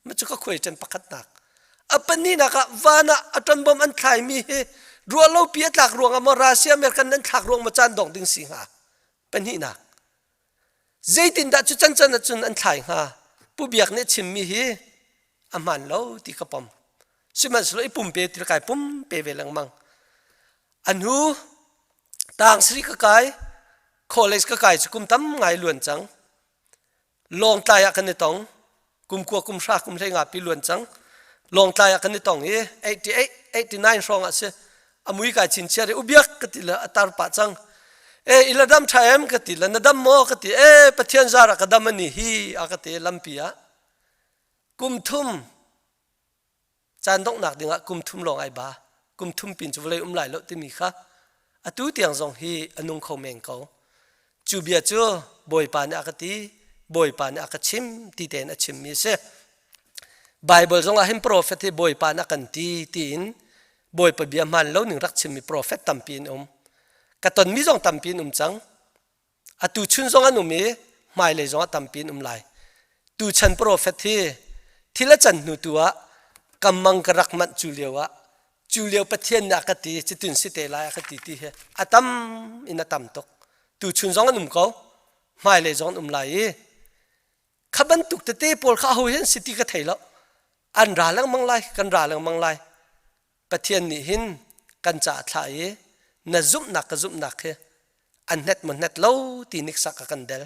Ma cu ka khuai cen pakhatnak. A pahnihnak ah van ah atom bomb an thlaimi hi ruahlopi a tlak ruangah maw Russia American an thlak ruang maw caan dongh ding si hnga? Pahnihnak. Zeitindah cu cancan ahcun an thlai hnga? Pu Biak nih a chimmi hi a hmaan lo ti ka pom. Sihmanhsehlaw i pumpe ti kai pumpe ve lengmang. A hnu tang sari ka kai, college ka kai cu kum tam ngai luan cang. Lawngtlai ah kan i tong. Kum kua kum hra kum hlei nga pi luan cang. Lawngtlai ah kan i tong i 88 89 hrawng ah si. A mui kai chinchiar i ubiak ka ti le a tar pah cang. E ila dam tha em ka ti le na dam maw ka ti e Pathian zar ah ka dam ani hi a ka ti lampi ah. Kum thum Caan donghnak dingah kum thum lawng ai ba. Kum thum pin cu vawlei um lai lo timi kha atu tiang zong hi a nung kho men ko. Cu bia cu Bawipa nih a ka ti, Bawipa nih a ka chim ti tein a chimmi a si. Bible zong ah hin profet hi Bawipa nih a kan ti tiin Bawipa bia hmaan lo ning rak chimmi profet tampi an um. Ka tonmi zong tampi an um cang. Atu chun zong an um i hmailei zong ah tampi an um lai. Tuchan profet hi thil a can hnu tu ah ka mang ka rak manh cu lio ah cu lio Pathian nih a ka ti cutin si te lai a ka ti ti hi a tam in a tam tuk. Tuchun zong an um ko, hmailei zong an um lai i kha bantuk tete pawl kha aho hi an si ti ka thei lo. An ra lengmang lai, kan ra lengmang lai. Pathian nih hin kan caah thlah i na zumhnak ka zumhnak hi an hnet maw hnet lo ti niksak a kan del.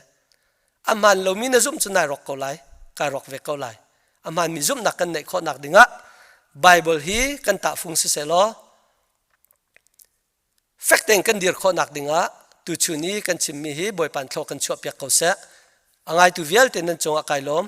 A hmaan lomi na zumh cu nai rawk ko lai, kai rawk ve ko lai. A hmaanmi zumhnak kan neih khawhnak dingah Bible hi kan tahfung siseh law fek tein kan dir khawhnak dingah tuchun i kan chimmi hi Bawipa thlaw kan chuahpiak ko seh. A ngaitu vialte nan cungah kai lawm.